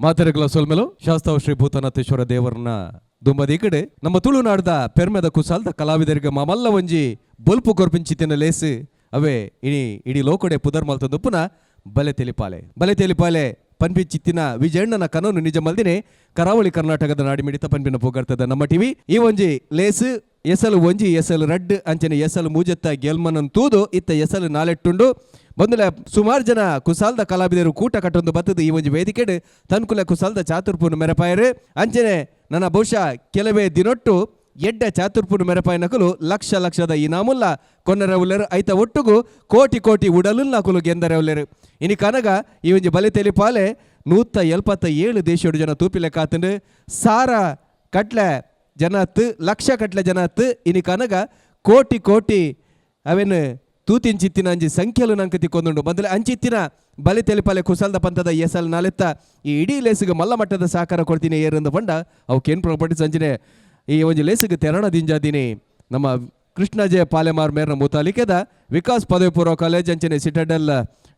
ಮಾತರಗಳ ಸೊಲ್ಮೆಲು ಶಾಸ್ತಾವ ಶ್ರೀ ಭೂತನಾಥೇಶ್ವರ ದೇವರನ್ನ ದುಂಬದಿ ಕಡೆ ನಮ್ಮ ತುಳುನಾಡ್ದ ಪೆರ್ಮೆದ ಕುಸಾಲ್ದ ಕಲಾವಿದರಿಗೆ ಮಾಮಲ್ಲ ಒಂಜಿ ಬೊಲ್ಪು ಕೊರ್ಪಿಂಚಿತಿನ ಲೇಸು ಅವೇ ಇನಿ ಇಡೀ ಲೋಕಡೆ ಪುದರ್ ಮಲ್ತೊಂದುಪ್ಪುನ ಬಲೆ ತೆಲಿಪಾಲೆ. ಬಲೆ ತೆಲಿಪಾಲೆ ಪನ್ಪಿಂಚಿತ್ತಿನ ವಿಜಯಣ್ಣನ ಕನನು ನಿಜ ಮಲ್ದಿನೆ ಕರಾವಳಿ ಕರ್ನಾಟಕದ ನಾಡಿಮಿಡಿತ ಪನ್ಪಿನ ಪುಗರ್ತದ ನಮ್ಮ ಟಿವಿ ಈ ಒಂಜಿ ಲೇಸು ಎಸಲು ಒಂಜಿ ಎಸಲು ರಡ್ಡ್ ಅಂಚನೆ ಎಸಲು ಮೂಜತ್ತ ಗೆಲ್ಮನನ್ ತೂದು ಇತ್ತ ಎಸಲು ನಾಲೆಟ್ಟುಂಡು ಬಂದುಲ ಸುಮಾರು ಜನ ಕುಸಾಲ್ದ ಕಲಾವಿದರು ಕೂಟ ಕಟ್ಟೊಂದು ಬತ್ತದು ಈ ಒಂಜಿ ವೇದಿಕೆಡ್ ತನ್ಕುಲ ಕುಸಾಲ್ದ ಚಾತುರ್ಪುನು ಮೆರಪಾಯರು. ಅಂಚನೆ ನನ್ನ ಬಹುಶಃ ಕೆಲವೇ ದಿನೊಟ್ಟು ಎಡ್ಡ ಚಾತುರ್ಪುನು ಮೆರಪಾಯನಕುಲು ಲಕ್ಷ ಲಕ್ಷದ ಇನಾಮುಲ್ಲ ಕೊನ್ನರವುಲೆರು, ಐತ ಒಟ್ಟುಗು ಕೋಟಿ ಕೋಟಿ ಉಡಲುಲ್ಲಾಕುಲು ಗೆಂದರವುಲೆರು. ಇನಿ ಕನಗ ಈ ಒಂಜಿ ಬಲೆ ತೆಲಿಪಾಲೆ 177 ದೇಶೋಡು ಜನ ತೂಪಿಲೆ ಕಾತಂಡು ಸಾರ ಕಟ್ಲೆ ಜನತ್ ಲಕ್ಷ ಕಟ್ಲೆ ಜನತ್ ಇನಿ ಕನಗ ಕೋಟಿ ಕೋಟಿ ಅವೇನು ತೂತಿಂಚಿತ್ತಿನ ಅಂಜಿ ಸಂಖ್ಯೆಲು ನಂಗೆ ತಿಕ್ಕೊಂದುಂಡು. ಮೊದಲ ಅಂಚಿತ್ತಿನ ಬಲಿ ತೆಲಿಪಾಲೆ ಕುಸಲ್ದ ಪಂಥದ ಎಸಲ್ ನಾಲೆತ್ತ ಈ ಇಡೀ ಲೇಸಿಗೆ ಮಲ್ಲ ಮಟ್ಟದ ಸಹಕಾರ ಕೊಡ್ತೀನಿ ಏರಂದು ಪಂಡ ಅವು ಕೇನ್ ಪ್ರಾಪರ್ಟೀಸ್. ಅಂಚಿನೆ ಈ ಒಂಜಿ ಲೇಸಿಗೆ ತೆರಣ ದಿಂಜಾದಿನಿ ನಮ್ಮ ಕೃಷ್ಣಜಯ ಪಾಲೆಮಾರ್ ಮೇರ್ನ ಮುತಾಲಿಕೆದ ವಿಕಾಸ್ ಪದವಿ ಪೂರ್ವ ಕಾಲೇಜ್, ಅಂಚನೆ ಸಿಟಡೆಲ್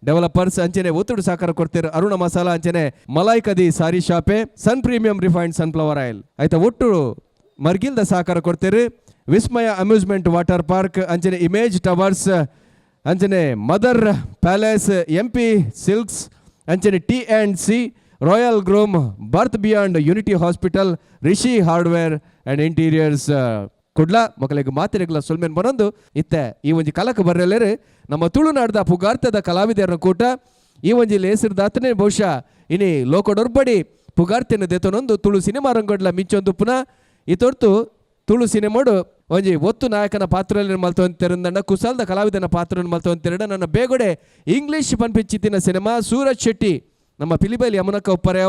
ಡೆವಲಪರ್ಸ್, ಅಂಚನೆ ಒತ್ತಡು ಸಹಕಾರ ಕೊಡ್ತೀರ ಅರುಣ ಮಸಾಲಾ, ಅಂಚನೆ ಮಲಾಯ್ ಕದಿ ಸಾರಿ ಶಾಪೆ, Sun premium refined sunflower oil ಆಯ್ತಾ ಒಟ್ಟು ಮರ್ಗಿಲ್ದ ಸಹಕಾರ ಕೊಡ್ತೀರಿ ವಿಸ್ಮಯ ಅಮ್ಯೂಸ್ಮೆಂಟ್ ವಾಟರ್ ಪಾರ್ಕ್, ಅಂಚನೆ ಇಮೇಜ್ ಟವರ್ಸ್, ಅಂಚನೆ mother palace, M P silks, ಅಂಚನೆ T and C, royal groom, birth beyond unity hospital, Rishi hardware and interiors Kudla ಮಕ್ಕಳಿಗೆ ಮಾತಿರೆಗ್ಲ ಸೊಲ್ಮೆನ್ ಬರೊಂದು ಇತ್ತೆ ಈ ಒಂಜಿ ಕಲಕ ಬರ್ರೆಲ್ಲೇರು ನಮ್ಮ ತುಳುನಾಡ್ದ ಪುಗಾರ್ತದ ಕಲಾವಿದರನ ಕೂಟ ಈ ಒಂಜಿ ಲೇಸಿರ್ದಾತನೇ ಬಹುಶಃ ಇನಿ ಲೋಕಡೊರ್ಬಡಿ ಪುಗಾರ್ತೆನ ದೆತೊನೊಂದು ತುಳು ಸಿನಿಮಾ ರಂಗೊಡ್ಲ ಮಿಂಚೊಂದು ಪುನಃ ಈ ತೊರ್ತು ತುಳು ಸಿನಿಮೋಡು ಒಂಜಿ ಒತ್ತು ನಾಯಕನ ಪಾತ್ರದಲ್ಲಿ ಮಲ್ತೊಂತಿರಂದಣ್ಣ ಕುಸಲ್ದ ಕಲಾವಿದನ ಪಾತ್ರವನ್ನು ಮಲ್ತೊಂತಿರಡ ನನ್ನ ಬೇಗೊಡೆ ಇಂಗ್ಲಿಷ್ ಪನ್ಪಿಚ್ಚಿತ್ತಿನ ಸಿನಿಮಾ ಸೂರಜ್ ಶೆಟ್ಟಿ ನಮ್ಮ ಪಿಲಿಬೈಲಿ ಯಮುನಕ್ಕ ಒಪ್ಪರೆ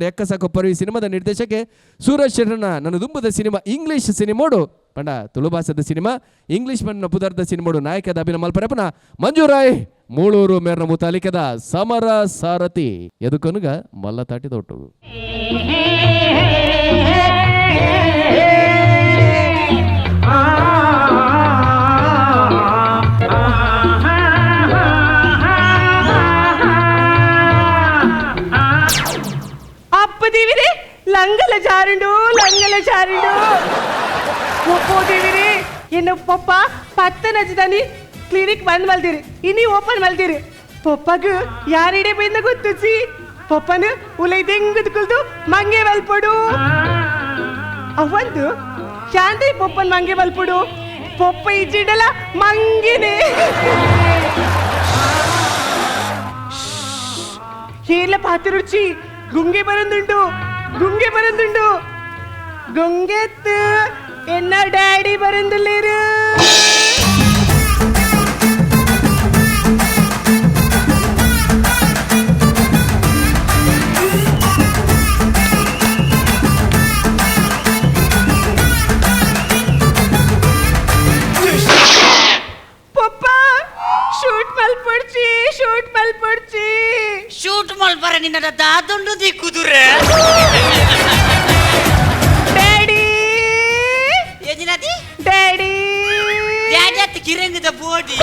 ಎಕ್ಕಸಕ್ಕ ಒಪ್ಪರು ಈ ಸಿನಿಮಾದ ನಿರ್ದೇಶಕೆ ಸೂರಜ್ ಶೆಟ್ಟನ ನನ್ನ ದುಂಬದ ಸಿನಿಮಾ ಇಂಗ್ಲಿಷ್ ಸಿನಿಮೋಡು ಪಂಡ ತುಳು ಭಾಷೆದ ಸಿನಿಮಾ ಇಂಗ್ಲಿಷ್ ಪಂಡ ಪುದರ್ದ ಸಿನಿಮೋಡು ನಾಯಕದ ಅಭಿನಯ ಮಲ್ಪರೆಪನ ಮಂಜೂರಾಯ್ ಮೂಳೂರು ಮೇರ್ನ ಮುತಾಲಿಕೆದ ಸಮರ ಸಾರಥಿ ಎದುಕೊನುಗ ಮಲ್ಲ ತಾಟಿ ದೊಟ್ಟು. ಅಪ್ಪ ದೇವಿರೇ, ಲಂಗಲ ಜಾರುಂಡು, ಲಂಗಲ ಜಾರುಂಡು. ಒಪ್ಪೋ ದೇವಿರೇ, ಎನ್ನ ಪಪ್ಪ ಪತ್ತನಜ್ದಾನಿ ಕ್ಲಿನಿಕ್ ಬಂದ್ ಮಲ್ದಿರಿ, ಇನಿ ಓಪನ್ ಮಲ್ದಿರಿ. ಪಪ್ಪಗ ಯಾರಿಡೆ ಬೈಂದ ಗೊತ್ತುಜಿ. ಪಪ್ಪನ ಉಲೈ ದೆಂಗದ್ ಕುಲ್ದು ಮಂಗೆ ಮಲ್ಪಡು ಅವಂದು ಶಾಂತಿ. ಪಪ್ಪನ್ ಮಂಗೆ ಮಲ್ಪಡು, ಪಪ್ಪ ಇಜ್ಜಿಡಲ ಮಂಗೆನೆ. ಏಲ ಪಾತಿರುಚಿ, ಗುಂಗೆ ಬರಂದುಂಡು, ಗುಂಗೆ ಬರಂದುಂಡು. ಗುಂಗೆತ್ತು ಎನ್ನ ಡ್ಯಾಡಿ ಬರಂದುಲ್ಲೇರು. ಪಪ್ಪ, ಶೂಟ್ ಮಲ್ಪೊಡ್ಚಿ, ಶೂಟ್ ಮಲ್ಪೊಡ್ಚಿ. ಶೂಟ್ ಮಲ್ಪರ ನಿನ್ನ ದಾದುಂಡು the ಕುದುರೆ. ಡ್ಯಾಡಿ. ಏಜಿನದಿ? ಡ್ಯಾಡಿ. ಡ್ಯಾಡಿ ಅತ್ತ ಕಿರಂಗದ ಬೋಡಿ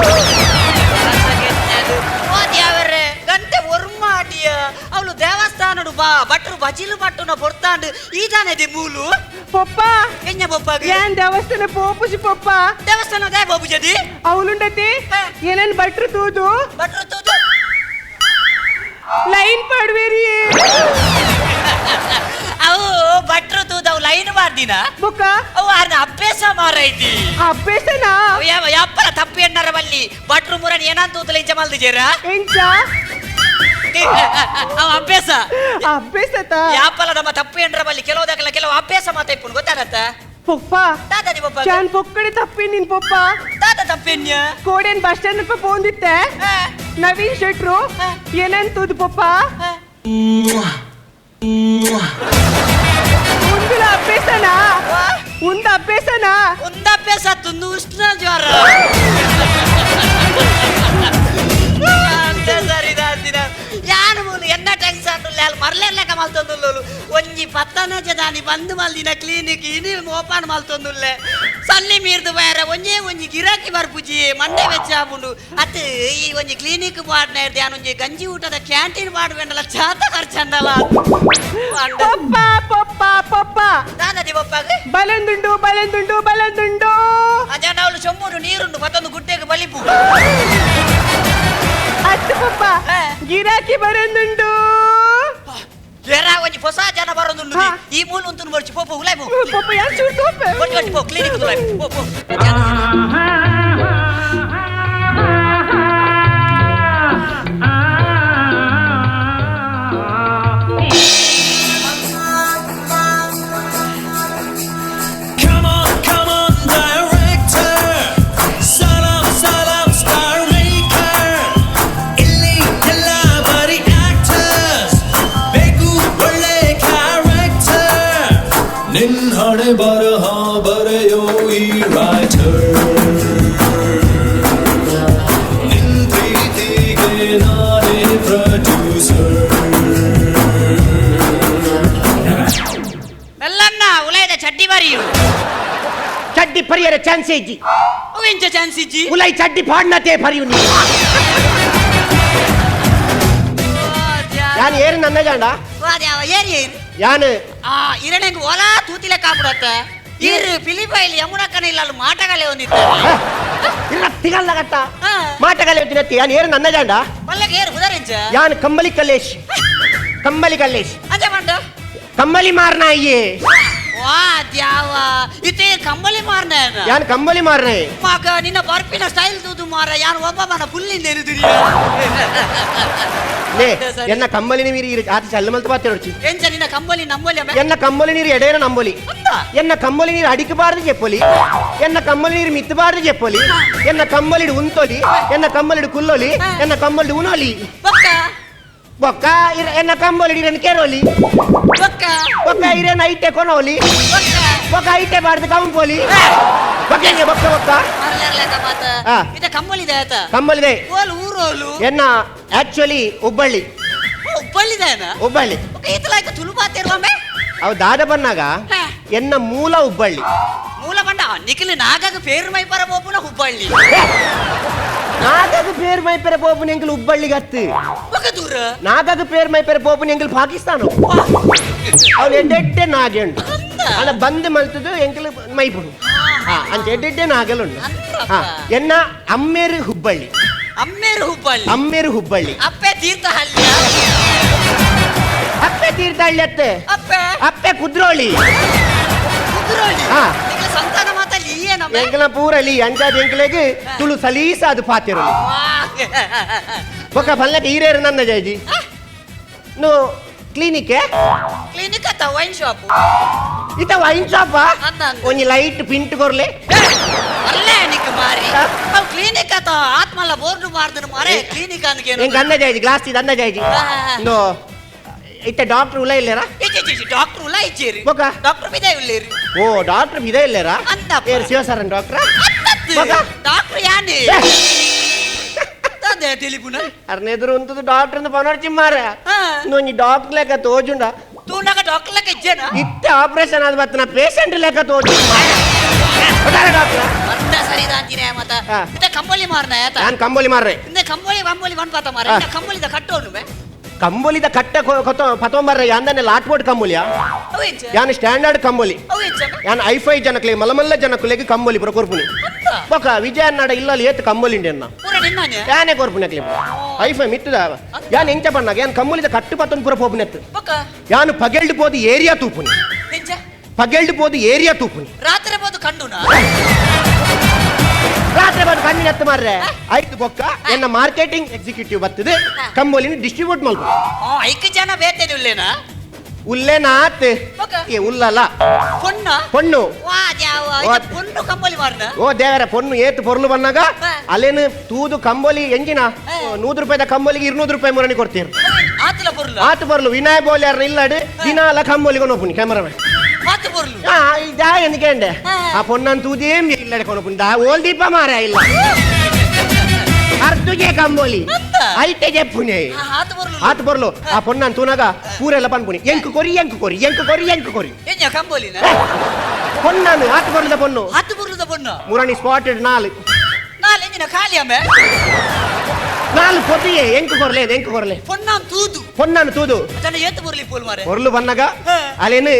ಓದಿ ಅವರೇ ಗಂಟೆ ಒರ್ಮಾಡಿಯ ಅವಳು ದೇವಸ್ಥಾನಡು ಬಾ ಭಟ್ರು ಬಜಿಲು ಪಟ್ಟುನ ಪೊರ್ತಾಂಡು ಈದಾನೆ the ಮೂಲು. ಪಪ್ಪ. ಎഞ്ഞ ಪಪ್ಪಾಗ? ಏನ್ ದೇವಸ್ಥಾನ ಪೋಪುಜಿ ಪಪ್ಪ. ದೇವಸ್ಥಾನ ದಾಯ ಬಾಬುಜದಿ? ಅವಳುಂಡತಿ ಏನನ್ ಭಟ್ರು ತೂದು ಭಟ್ರು ತೂದು ಲೈನ್ ಪಾಡ್ವೇರಿ. ಅವು ಭಟ್ರು ತೂದು ಅವು ಲೈನ್ ಮಾಡ್ದಿನ? ಬುಕ್ಕ? ಅವು ಅರ್ನ ಅಭ್ಯಾಸ ಮಾರೈತಿ. ಅಭ್ಯಾಸನ? ಅವು ಯಾವ ಯಪ್ಪಲ ತಪ್ಪು ಎಣ್ಣರ ಬಲ್ಲಿ ಭಟ್ರು ಮುರನ್ ಏನಂತ ತೂತಲ ಇಂಚ ಮಲ್ದಿಜೇರ. ಎಂಚ? ಅವು ಅಭ್ಯಾಸ. ಅಭ್ಯಾಸತ? ಯಾಪಲ ನಮ್ಮ ತಪ್ಪು ಎಣ್ಣರ ಬಲ್ಲಿ ಕೆಲವು ದಾಖಲ ಕೆಲವು ಅಭ್ಯಾಸ ಮಾತಾಯ್ಪುನ್ ಗೊತ್ತಾಗತ್ತ. ಪಪ್ಪ. ತಾತ the ಪಪ್ಪ. ಜಾನ್ ಪೊಕ್ಕಡೆ ತಪ್ಪಿ ನಿನ್ ಪಪ್ಪ. ತಾತ ತಪ್ಪೆನ್ಯ? ಕೋಡೇನ್ ಬಸ್ ಸ್ಟ್ಯಾಂಡ್ ಅಲ್ಪ ಪೋಂದಿತ್ತೆ ನವೀನ್ ಶೆಟ್ರು ಏನಂತ ತೂದು ಪಪ್ಪ ಉಂದುಲ ಅಭ್ಯಾಸನ, ಉಂದ ಅಭ್ಯಾಸನ. ಒಂದು ಅಭ್ಯಾಸ ತುಂದು ಉಷ್ಣ ಜ್ವರ ಅಂತ ಸರಿ ದಾದಿನ ಯಾನು ಮೂಲು ಎನ್ನ ಟೆನ್ಷನ್ ಮರ್ಲೆರ್ಲೆಕ್ಕ. ಮಲ್ತೊಂದುಲ್ಲೋಲು ಒಂಜಿ ಪತ್ತನ ಜದಾನಿ ಬಂದ್ ಮಲ್ದಿನ ಕ್ಲಿನಿಕ್ ಇನಿ ಓಪನ್ ಮಲ್ತೊಂದುಲ್ಲೆ ಸಲ್ಲಿ ಮೀರ್ದು ಬೇರೆ ಒಂಜೇ ಒಂಜಿ ಗಿರಾಕಿ ಬರ್ಪುಜಿ ಮಂಡೆ ವೆಚ್ಚ ಆಪುಂಡು ಅತ್ ಈ ಒಂಜಿ ಕ್ಲಿನಿಕ್ ಬಾಡ್ನ ಇರ್ದೆ ಒಂಜಿ ಗಂಜಿ ಊಟದ ಕ್ಯಾಂಟೀನ್ ಬಾಡ್ಬೇಂಡಲ ಚಾತ ಖರ್ಚಂಡಲ. ಪಪ್ಪ ಪಪ್ಪ ಪಪ್ಪ. ದಾದದಿ ಪಪ್ಪಾಗ? ಬಲಂದುಂಡು ಬಲಂದುಂಡು ಬಲಂದುಂಡು. ಅಜಾನ ಅವಳು ಚೊಂಬುಡು ನೀರುಂಡು ಮತ್ತೊಂದು ಗುಡ್ಡೆಗೆ ಬಲಿಪು. ಅತ್ತು ಪಪ್ಪ, ಗಿರಾಕಿ ಬರಂದುಂಡು. ಜರ ಒಂಜಿ ಹೊಸ ಜನ ಬರೋದುಂಡು. ಈ ಮೂಲು ಉಂತುನು ಬರ್ಚಿ ಪೋಪು ಉಲಾಯ್ ಪೋ. ಪಪ್ಪ ಯಾರು ಚೂರು ತೋಪೆ. ಬಟ್ ಬಟ್ ಪೋ ಕ್ಲಿನಿಕ್ ಉಲಾಯ್ ಪೋ ಪೋ. Come on, come on, director. Salam, salam, star maker. ಇಲ್ಲಿ ಎಲ್ಲ ಬರೀ actors. ಬೇಕು ಒಳ್ಳೆ character. ನಿನ್ ಹಣೆ ಬರಹ ಬರೆಯೋ ಈ writer. ನಿನ್ ಪ್ರೀತಿಗೆ ನಾನೇ producer. ಮೆಲ್ಲಣ್ಣ ಉಲಾಯ್ದ ಚಡ್ಡಿ ಬರಿಯು. ಚಡ್ಡಿ ಪರಿಯರ ಚಾನ್ಸ್ ಇಜ್ಜಿ. ಇಂಚ ಚಾನ್ಸ್ ಇಜ್ಜಿ? ಉಲೈ ಚಡ್ಡಿ ಪಾಡ್ನತೆ ಪರಿಯು ನೀ. ಯಾನ್ ಏರು ನನ್ನ ಜಾಂಡ. ಏರಿ ಏರಿ. ಯಾನ್ ಆ ಇರಣೆಂಗ್ ಒಲಾ ತೂತಿಲೆ ಕಾಪುಡತ್ತ ಇರು ಪಿಲಿಪೈಲಿ ಯಮುನಕ್ಕನ ಇಲ್ಲ ಅಲ್ಲಿ ಮಾಟಗಲೆ ಒಂದಿತ್ತ. ಇಲ್ಲ ತಿಗಲ್ಲ ಗಟ್ಟ ಮಾಟಗಲೆ ಹೊತ್ತಿನತ್ತಿ. ಯಾನ್ ಏರು ನನ್ನ ಜಾಂಡ. ಮಲ್ಲಗೆ ಏರು ಉದರಿಂಚ? ಯಾನ್ ಕಂಬಲಿ ಕಲ್ಲೇಶ್, ಕಂಬಲಿ ಕಲ್ಲೇಶ್. ಅದೇ ಮಂಡ. ಕಂಬಲಿ ಮಾರ್ನಾಯಿಯೇ. ವಾ ದ್ಯಾವ, ಇತ್ತೆ ಕಂಬಳಿ ಮಾರ್ನ? ಯಾನ್ ಕಂಬಲಿ ಮಾರ್ನಾಯಿ. ಮಗ ನಿನ್ನ ಬರ್ಪಿನ ಸ್ಟೈಲ್ ತೂದು ಮಾರ ಯಾನ್ ಒಬ್ಬ ಮನ ಫುಲ್ಲಿಂದ ಎನುದಿರಿ. ಲೇ, ಎನ್ನ ಕಂಬಲಿ ನೀರು ಆತ ಚಲ್ಲ ಮಲ್ತ ಪಾತೆ. ಎಂಚ ನಿನ್ನ ಕಂಬಳಿ ನಂಬಲಿ? ಎನ್ನ ಕಂಬಲಿ ನೀರು ಎಡೇನ ನಂಬೊಲಿ. ಎನ್ನ ಕಂಬಲಿ ನೀರು ಅಡಿಕಬಾರದು ಚೆಪ್ಪೊಲಿ. ಎನ್ನ ಕಂಬಲಿ ನೀರು ಮಿತ್ತಬಾರದು ಚೆಪ್ಪೊಲಿ. ಎನ್ನ ಕಂಬಲಿಡು ಉಂತೊಲಿ, ಎನ್ನ ಕಂಬಲಿಡು ಕುಲ್ಲೊಲಿ, ಎನ್ನ ಕಂಬಲಿಡು ಉನೊಲಿ. ಬೊಕ್ಕ? ಬೊಕ್ಕ ಎನ್ನ ಕಂಬಲಿಡು ಇರನ್ ಕೆರೋಲಿ. ಬೊಕ್ಕ? ಬೊಕ್ಕ ಇರೇನ ಐಟೆ ಕೊನೋಲಿ. ಬೊಕ್ಕ? ಬೊಕ್ಕ ಐಟೆ ಬಾರ್ದು ಕಂಪೋಲಿ. ಬೊಕ್ಕ ಹೆಂಗೆ ಬೊಕ್ಕ ಬೊಕ್ಕ. ಮಾತ. ಇದ ಕಂಬಳಿದೆ ಆತ? ಕಂಬಲಿದೆ. ಓಲು ಊರೋಲು? ಎನ್ನ ಆಕ್ಚುಲಿ ಹುಬ್ಬಳ್ಳಿ. ಹುಬ್ಬಳ್ಳಿದೇನ? ಹುಬ್ಬಳ್ಳಿ. ಈತಲಾಯ್ತು ತುಳು ಪಾತಿರುವಮ್ಮೆ. ಅವು ದಾದ ಬನ್ನಾಗ ಎನ್ನ ಮೂಲ ಹುಬ್ಬಳ್ಳಿ. ಮೂಲ ಬಂಡ ನಿಖಿಲ್ ನಾಗಾಗ ಪೇರು ಮೈ ಪರ ಬೋಪುನ ಹುಬ್ಬಳ್ಳಿ. ನಾಗಗ ಪೇರ್ ಮೈ ಪೆರ ಪೋಪುನ ಎಂಕಲ್ ಹುಬ್ಬಳ್ಳಿಗೆ ಹತ್ತು. ಬೊಕ್ಕ ದೂರ. ನಾಗಗ ಪೇರ್ ಮೈ ಪೆರ ಪೋಪುನ ಎಂಕಲ್ ಪಾಕಿಸ್ತಾನ. ಅವ್ನು ಎಡ್ಡೆಡ್ಡೆ ನಾಗೆ ಉಂಟು ಅಲ್ಲ ಬಂದ್ ಮಲ್ತದು ಎಂಕಲ್ ಮೈಪುಡು ಅಂಚ ಎಡ್ಡೆಡ್ಡೆ ನಾಗಲುಂಡು. ಎನ್ನ ಅಮ್ಮೇರು ಹುಬ್ಬಳ್ಳಿ. ಅಮ್ಮೇರು ಹುಬ್ಬಳ್ಳಿ. ಅಮ್ಮೇರು ಹುಬ್ಬಳ್ಳಿ. ಅಪ್ಪೆ ತೀರ್ಥಹಳ್ಳಿ. ಅಪ್ಪೆ ತೀರ್ಥಹಳ್ಳಿ ಅತ್ತೆ. ಅಪ್ಪೆ? ಅಪ್ಪೆ ಕುದ್ರೋಳಿ. ಕುದ್ರೋಳಿ. ಸಂತಾನ ಮಾತಲ್ಲಿ ನಮ್ಮ ಎಂಕಲ ಪೂರಲಿ ಅಂಚಾದ ಎಂಕಲೆಗ್ ತುಳು ಸಲೀಸ ಅದು ಪಾತಿರಲಿ. ಬೊಕ್ಕ ಪಲ್ಲಕ್ಕೆ ಈರೇರು ನನ್ನ ಜೈಜಿ ನು ಕ್ಲಿನಿಕ್? ಕ್ಲಿನಿಕ್ ಅತ್ತ ವೈನ್ ಶಾಪ್. ಇತ ವೈನ್ ಶಾಪ್. ಒಂಜಿ ಲೈಟ್ ಪಿಂಟ್ ಕೊರ್ಲೆ. ಅಲ್ಲೇ ನಿಕ್ ಮಾರಿ ಅವು ಕ್ಲಿನಿಕ್ ಅತ್ತ ಆತ್ಮಲ್ಲ ಬೋರ್ಡ್ ಮಾರ್ದನು ಮಾರೆ ಕ್ಲಿನಿಕ್ ಅನ್ಗೆ. ಎಂಕ ಅಂದಾಜ್ ಆಯ್ತು ಗ್ಲಾಸ್ ಇದು ಅಂದಾಜ್ ಆಯ್ತು. ನೋ ಇತ್ತ ಡಾಕ್ಟರ್ ಉಲ್ಲ ಇಲ್ಲೇರಾ? ಡಾಕ್ಟರ್ ಉಲ್ಲ ಇಚ್ಚೇರಿ. ಬೊಕ್ಕ? ಡಾಕ್ಟರ್ ಬಿದೆ ಇಲ್ಲೇರಿ. ಓ ಡಾಕ್ಟರ್ ಬಿದೆ ಇಲ್ಲೇರಾ? ಅಂದಪ್ಪ. ಏರ್ ಶಿವಸರನ್ ಡಾಕ್ಟರ್? ಬೊಕ್ಕ? ಡಾಕ್ಟರ್ ಯಾನೆ ಅದೇ ಟೆಲಿಫೋನ್. ಅರ್ನೆದುರು ಉಂತದು ಡಾಕ್ಟರ್ ಅಂತ ಪನೋರ್ಚಿ ಮಾರ. ಒಂಜಿ ಡಾಕ್ಟರ್ ಲೆಕ್ಕ ತೋಜುಂಡ. ತೂನಾಗ ಡಾಕ್ಟರ್ ಲೆಕ್ಕ ಇಜ್ಜೇನಾ? ಇತ್ತೆ ಆಪರೇಷನ್ ಆದ ಮತ್ತೆ ನಾ ಪೇಷಂಟ್ ಲೆಕ್ಕ ತೋಜು ಡಾಕ್ಟರ್. ಅಂದ ಸರಿ ದಾಂತಿನೇ ಮತ್ತ. ಇತ್ತ ಕಂಬಳಿ ಮಾರ್ನ ಆತ? ನಾನು ಕಂಬಳಿ ಮಾರ್ರೆ. ಇಂದ ಕಂಬಳಿ ಕಂಬಳಿ ಬನ್ ಪಾತ ಮಾರ ಕಂಬಳಿದ ಕಟ್ಟೋನು ಬೆ. ಕಂಬಳಿದ ಕಟ್ಟ ಪತೊಂಬರ್ರೆ ಯಾಂದನೆ ಲಾಟ್ಬೋಟ್ ಕಂಬಳಿಯ. ಯಾನ್ ಸ್ಟ್ಯಾಂಡರ್ಡ್ ಕಂಬಳಿ. ಯಾನ್ ಐಫೈ ಜನಕ್ಲೆ ಮಲಮಲ್ಲ ಜನಕ್ಲೆಗ್ ಕಂಬಳಿ ಪುರ ಕೊರ್ಪುನಿ. ಬೊಕ ವಿಜಯನಾಡ ಇಲ್ಲ ಏತ್ ಕಂಬಳಿ ಉಂಡೆ ಅನ್ನ ಯಾನೆ ಕೊರ್ಪುನಿ ಅಕ್ಲೆ ಐಫೈ ಮಿತ್ತದ. ಯಾನ್ ಎಂಚ ಪನ್ನಾಗ ಯಾನ್ ಕಂಬಳಿದ ಕಟ್ಟು ಪತ್ತೊಂದು ಪುರ ಪೋಪುನೆತ್ತು. ಯಾನು ಪಗೆಲ್ಡ್ ಪೋದು ಏರಿಯಾ ತೂಪುನಿ. ಪಗೆಲ್ಡ್ ಪೋದು ಏರಿಯಾ ತೂಪುನಿ. ರಾತ್ರಿ ಪೋದು ಕಂಡುನಾ? ರಾತ್ರಿ ಬಂದು ಕಣ್ಣಿನ ಹತ್ತು ಮಾರ್ರೆ ಆಯ್ತು. ಬೊಕ್ಕ ಎನ್ನ ಮಾರ್ಕೆಟಿಂಗ್ ಎಕ್ಸಿಕ್ಯೂಟಿವ್ ಬರ್ತದೆ ಕಂಬಳಿನ ಡಿಸ್ಟ್ರಿಬ್ಯೂಟ್ ಮಲ್ಪು. ಐಕ್ ಜನ ಬೇತೆ ಉಲ್ಲೇನಾ? ಉಲ್ಲೇನಾತ್ ಏ ಉಲ್ಲಲ್ಲ. ಪೊಣ್ಣ? ಪೊಣ್ಣು. ಪೊಣ್ಣು ಕಂಬಳಿ ಮಾರ್ನ? ಓ ದೇವರ ಪೊಣ್ಣು ಏತು ಪೊರ್ಲು ಬಂದಾಗ ಅಲ್ಲೇನು ತೂದು ಕಂಬಳಿ ಎಂಜಿನ 100 ರೂಪಾಯಿದ ಕಂಬಳಿಗೆ 200 ರೂಪಾಯಿ ಮುರಣಿ ಕೊಡ್ತೀರಿ. ಆತಲ ಪೊರ್ಲು? ಆತು ಪೊರ್ಲು. ವಿನಯ್ ಬೋಲ್ಯಾರ ಇಲ್ಲಾಡು ದಿನಾಲ ಕಂಬಳಿಗೆ ನೋಪುನಿ ಕ್ಯಾಮರಾಮನ್. ಆತು ಪೊರ್ಲು. ದಾ ఎందుకంటే ಆ ಪೊಣ್ಣನ್ ತೂದೇಂ ಇಲ್ಲಡೆ ಕೊನಪುನಿ ದಾ ಓಲ್ ದೀಪ ಮಾರ ಇಲ್ಲ ಅರ್ಧಗೆ ಕಂಬಳಿ. ಐತೆ ಜೆಪ್ಪುನೆ. ಆತು ಬೊರ್ಲು. ಆತು ಬೊರ್ಲು. ಆ ಪೊಣ್ಣನ್ ತೂನಾಗ ಪೂರೆಲ್ಲ ಪನ್ಪುನಿ ಎಂಕ್ ಕೊರಿ ಎಂಕ್ ಕೊರಿ ಎಂಕ್ ಕೊರಿ ಎಂಕ್ ಕೊರಿ. ಎಂಜ ಕಂಬೋಲಿನ? ಪೊಣ್ಣನು ಆತು ಬೊರ್ಲುದ ಪೊಣ್ಣು. ಆತು ಬೊರ್ಲುದ ಪೊಣ್ಣು. ಮುರಾಣಿ ಸ್ಪಾಟೆಡ್ ನಾಲ್. ನಾಲ್ ಎಂಜಿನ ಖಾಲಿ ಅಮ್ಮೆ? ನಾಲ್ ಪೊತಿಯೇ ಎಂಕ್ ಕೊರ್ಲೆ ಎಂಕ್ ಕೊರ್ಲೆ. ಪೊಣ್ಣನ್ ತೂದು. ಪೊಣ್ಣನ್ ತೂದು. ಜನ ಏತು ಬೊರ್ಲಿ ಪೋಲ್ ಮಾರೆ? ಬೊರ್ಲು ಬನ್ನಗ ಅಲೇನು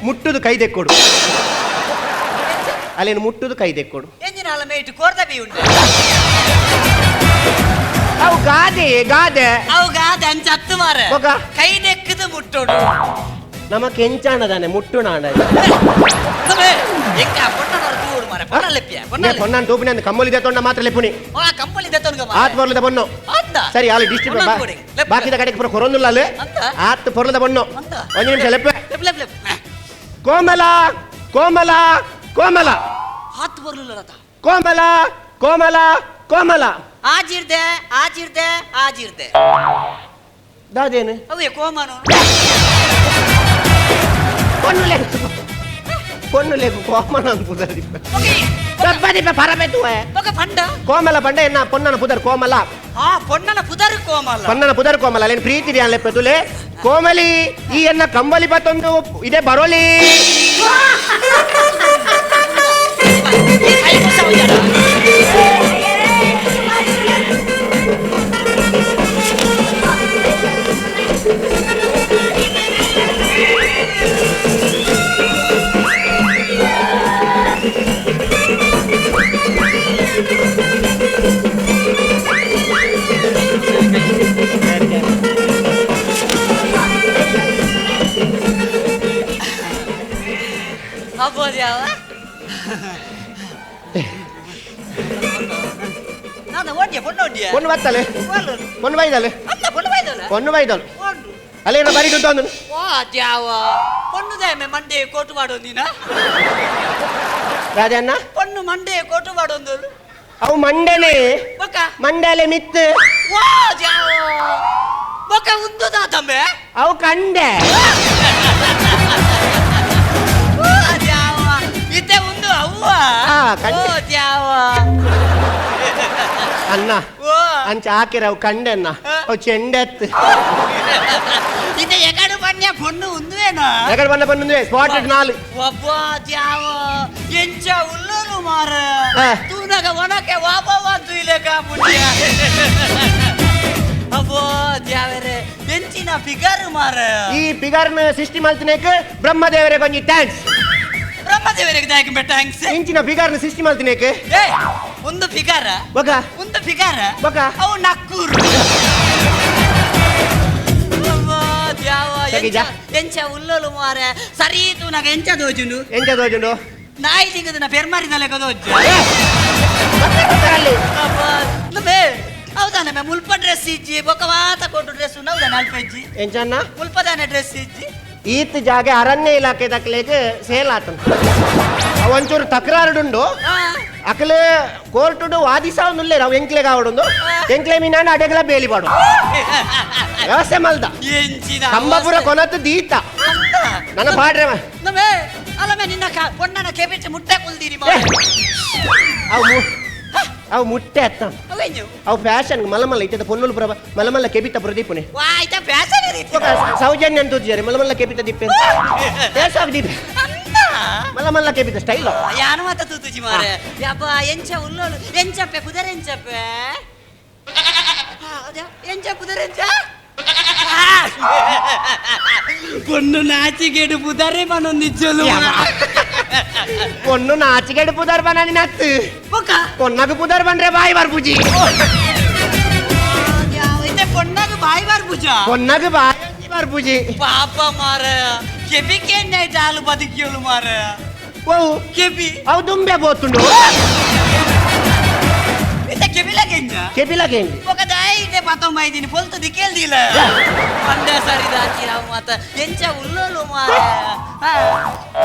ಮುಟ್ಟುದು ಕೈ ದೆಕ್ಕೊಡು. ಅಲೇನು ಮುಟ್ಟುದು ಕೈ ದೆಕ್ಕೊಡು. ಎಂಜಿನ ಅಲ್ಲ ಮೇಟ್ ಕೋರ್ದ ಬಿ ಉಂಟು. ಅವು ಗಾದೆ ಗಾದೆ. ಅವು ಗಾದೆ ಅಂಚ ಹತ್ತು ಮಾರೆ. ಬೊಕ? ಕೈ ದೆಕ್ಕದು ಮುಟ್ಟೋಡು. ನಮ್ಮ ಕೆಂಚಾಣದಾನೆ ಮುಟ್ಟು ನಾಡ. ಎಂಕ ಪೊಣ್ಣನವರು ತೂಡು ಮಾರೆ, ಪೊಣ್ಣ ಲೆಪ್ಪಿಯ, ಪೊಣ್ಣ ಲೆಪ್ಪಿಯ. ಪೊಣ್ಣನ್ ತೂಪಿನ ಅಂದ್ ಕಮ್ಮಲಿ ದೆತ್ತೊಂಡ ಮಾತ್ರ ಲೆಪ್ಪುನಿ. ಆ ಕಂಬಳಿ ದೆತ್ತೊಂಡ ಮಾರೆ. ಆತ್ ಬೊರ್ಲುದ ಪೊಣ್ಣು. ಆತ್ತ? ಸರಿ ಆಲು ಡಿಸ್ಟ್ರಿಬ್ಯೂಟ್ ಪೊಣ್ಣನ್ ಕೊಡಿ. ಲೆಪ್ಪು. ಬಾಕಿದ ಕಡೆಗೆ ಪೂರ ಕೊರೊಂದುಲ್ಲ ಅಲ್ಲಿ. ಅಂತ? ಆತ್ ಪೊರ್ಲುದ ಪೊಣ್ಣು. ಅಂತ? ಒಂಜಿ ನಿಮಿಷ ಲೆಪ್ಪೆ. ಲೆಪ್ಪು, ಲೆಪ್ಪು, ಲೆಪ್ಪು. ಕೋಮಲ ಕೋಮಲ ಕೋಮಲ. ಆತ್ ಬೊರ್ಲುಲ್ಲ ರಥ. ಕೋಮಲ ಕೋಮಲ ಕೋಮಲ. ಆಜಿರ್ದೆ ಆಜಿರ್ದೆ ಆಜಿರ್ದೆ. ದಾದೇನು? ಅವೇ ಕೋಮನು. ಪೊಣ್ಣು ಲೆಕ್ಕು ಪೊಣ್ಣು ಲೆಕ್ಕು ಕೋಮಲ ಅಂತ ಪುದರ್ ದಿಪ್ಪ. ಓಕೆ. ದಪ್ಪ ದಿಪ್ಪ ಪರಬೆತುವೆ. ఒక పంಡ. ಕೋಮಲ ಪಂಡ ಎನ್ನ ಪೊನ್ನನ ಪುದರ್ ಕೋಮಲ. ಆ ಪೊನ್ನನ ಪುದರ್ ಕೋಮಲ. ಪೊನ್ನನ ಪುದರ್ ಕೋಮಲ ಅಲ್ಲೇನು ಪ್ರೀತಿ ಧ್ಯಾನ ಲೆಪ್ಪೆತುಲೆ ಕೋಮಲಿ ಈ ಎನ್ನ ಕಂಬಲಿ ಪತ್ತೊಂದು ಇದೇ ಬರೋಲಿ. ಅಬ್ಬೋದ್ಯಾವ ನಾನು ಓಡ್ಯ ಪೊಣ್ಣು ಓಡ್ಯ. ಪೊಣ್ಣು ಬತ್ತಲೆ ಪೊಣ್ಣು ಬೈದಲೆ ಅಲ್ಲ ಪೊಣ್ಣು ಬೈದಲ್ಲ ಪೊಣ್ಣು ಬೈದಳು ಓಡು. ಅಲ್ಲೇನೋ ಬರೀ ದುಡ್ಡು ವಾ ದ್ಯಾವ ಪೊಣ್ಣುದಾಯಮೆ ಮಂಡೆ ಕೋಟು ಮಾಡೋಂದಿನ ರಾಜಣ್ಣ ಪೊಣ್ಣು ಮಂಡೆ ಕೋಟು ಮಾಡೋಂದು ಅವು ಮಂಡೆನೆ ಬೊಕ ಮಂಡಲೆ ಮಿತ್ತು ವಾ ದ್ಯಾವ ಬೊಕ ಉಂದುದಾ ತಂಬೆ ಅವು ಕಂಡೆ ವಾ ದ್ಯಾವ ಇತ್ತೆ ಉಂದು ಅವ್ವ ಆ, ಕಂಡೆ. ಓ ದ್ಯಾವ ಅಣ್ಣ ಓ ಅಂಚ ಹಾಕಿರ ಅವು ಕಂಡೆ ಅಣ್ಣ ಅವು ಚೆಂಡೆತ್ತು ಇತ್ತೆ ಎಕಡು ಪನ್ಯ ಪೊಣ್ಣು ಉಂದುವೇನಾ ಎಕಡೆ ಬಣ್ಣ ಬಂದು ಸ್ಪಾಟೆಡ್ ನಾಲ್ ಒಬ್ಬ ದ್ಯಾವ ಎಂಚ ಉಲ್ಲೋಲು ಮಾರ ಆ. ತೂನಗ ಒಣಕೆ ವಾಪವ ತುಯ್ಲೆಕ ಪುಣ್ಯ ಅಬ್ಬೋ ದ್ಯಾವರೆ ಎಂಚಿನ ಫಿಗರ್ ಮಾರ ಈ ಫಿಗರ್ನ ಸೃಷ್ಟಿ ಮಲ್ತಿನೇಕ್ ಬ್ರಹ್ಮದೇವರೇ ಕೊಂಜಿ thanks. ಬ್ರಹ್ಮದೇವರಿಗೆ ದಾಯಕ thanks. ಇಂಚಿನ ಫಿಗರ್ನ ಸೃಷ್ಟಿ ಮಲ್ತಿನೇಕ್ ಏ ಒಂದು ಫಿಗರ್ ಬೊಕ ಒಂದು ಫಿಗರ್ ಬೊಕ ಅವು ನಕ್ಕೂರು ಅಬ್ಬಾ ದ್ಯಾವ ಸಗಿಜ. ಎಂಚ ಉಲ್ಲೋಲು ಮಾರ ಸರಿ ತೂನಗ ಎಂಚ ದೋಜುನು ಎಂಚ ದೋಜುಂಡು ನಾಯಿ ತಿಂಗದನ ಪೆರ್ಮಾರಿದ ಲೆಕ್ಕ ದೋಜು ಅಲ್ಲಿ ಹೌದಾನೆ ಮೇ ಮುಲ್ಪ ಡ್ರೆಸ್ ಇಜ್ಜಿ ಬೊಕ ಮಾತ ಕೊಟ್ಟು ಡ್ರೆಸ್ ಹೌದಾನೆ ಅಲ್ಪ ಇಜ್ಜಿ ಎಂಚನ್ನ ಮುಲ್ಪದಾನೆ ಡ್ರೆಸ್ ಇಜ್ಜಿ ಈತ್ ಜಾಗೆ ಅರಣ್ಯ ಇಲಾಖೆ ದಕ್ಲೆಗ್ ಸೇಲ್ ಆತನ್ ಒಂಚೂರು ತಕರಾರುಡುಂಡು ಅಕಲೆ ಕೋರ್ಟುಡು ವಾದಿಸಾವನುಲ್ಲೇರು ಅವು ಎಂಕ್ಲೆಗ್ ಆವಡುಂದು ಎಂಕ್ಲೆ ಮೀನಾಂಡ ಅಡೆಗಲ ಬೇಲಿ ಪಾಡು ವ್ಯವಸ್ಥೆ ಮಲ್ದ ಎಂಚಿನ ಕಂಬಪುರ ಕೊನತ್ತು ದೀತ ನನ್ನ ಪಾಡ್ರೆ ನಮೇ ಅಲ್ಲ ಮೇ ನಿನ್ನ ಪೊಣ್ಣನ ಕೆಬಿಟ್ಟು ಮುಟ್ಟೆ ಕುಲ್ದೀನಿ ಮಾರ್ರೆ. ಅವು ಅವು ಮುಟ್ಟೆ ಅತ್ತ ಅವೇಂಜು ಅವು ಫ್ಯಾಷನ್ ಮಲ್ಲ ಮಲ್ಲ ಇತ್ತದ ಪೊನ್ನುಲು ಪ್ರಭ ಮಲ್ಲ ಮಲ್ಲ ಕೆಬಿತ ಪ್ರದೀಪನೆ ವಾ ಇತ ಫ್ಯಾಷನ್ ರೀತಿ ಸೌಜನ್ಯ ಅಂತ ಉಜ್ಜಾರೆ ಮಲ್ಲ ಮಲ್ಲ ಕೆಬಿತ ದಿಪ್ಪೆ ದೇಸಾಗ್ ದಿಪ್ಪೆ ಅಂದ ಮಲ್ಲ ಮಲ್ಲ ಕೆಬಿತ ಸ್ಟೈಲ್ ಯಾನು ಮಾತ ತೂತುಜಿ ಮಾರೆ ಯಪ್ಪ ಎಂಚ ಉಲ್ಲೋಲು ಎಂಚಪ್ಪೆ ಕುದರೆ ಎಂಚಪ್ಪೆ ಎಂಚ ಕುದರೆ ಎಂಚ ಪೊಣ್ಣು ನಾಚಿಗೇಡು ಪುದರೆ ಮನೊಂದಿಚ್ಚಲು ಪೊಣ್ಣು ನಾಚಿಗೆಡು ಪುದರ್ ಬನ ನತ್ತು ಬೊಕ್ಕ ಪೊನ್ನಗ ಪುದರ್ ಬಂದ್ರೆ ಬಾಯಿ ಬರ್ಪುಜಿ ಇತ್ತೆ ಪೊಣ್ಣಗ ಬಾಯಿ ಬರ್ಪುಜ ಪೊನ್ನಗ ಬಾಯಿ ಬರ್ಪುಜಿ ಪಾಪ ಮಾರ ಕೆಬಿ ಕೆಣ್ಣೈಟ್ ಆಲು ಬದುಕಿಯೋಳು ಮಾರ ಓ ಕೆಬಿ ಅವು ದುಂಬೆ ಬೋತುಂಡು ಇತ್ತೆ ಕೆಬಿಲಗೆಂಜ ಕೆಬಿಲಗೆಂಜಿ ಬೊಕ ದಾಯಿದೆ ಪತ್ತೊಂಬೈದಿನಿ ಪೊಲ್ತು ದಿಕ್ಕೆಲ್ದಿಲ್ಲ ಪಂಡೆ ಸರಿ ದಾಚಿ ನಾವು ಮಾತ ಎಂಚ ಉಲ್ಲೋಲು ಮಾರ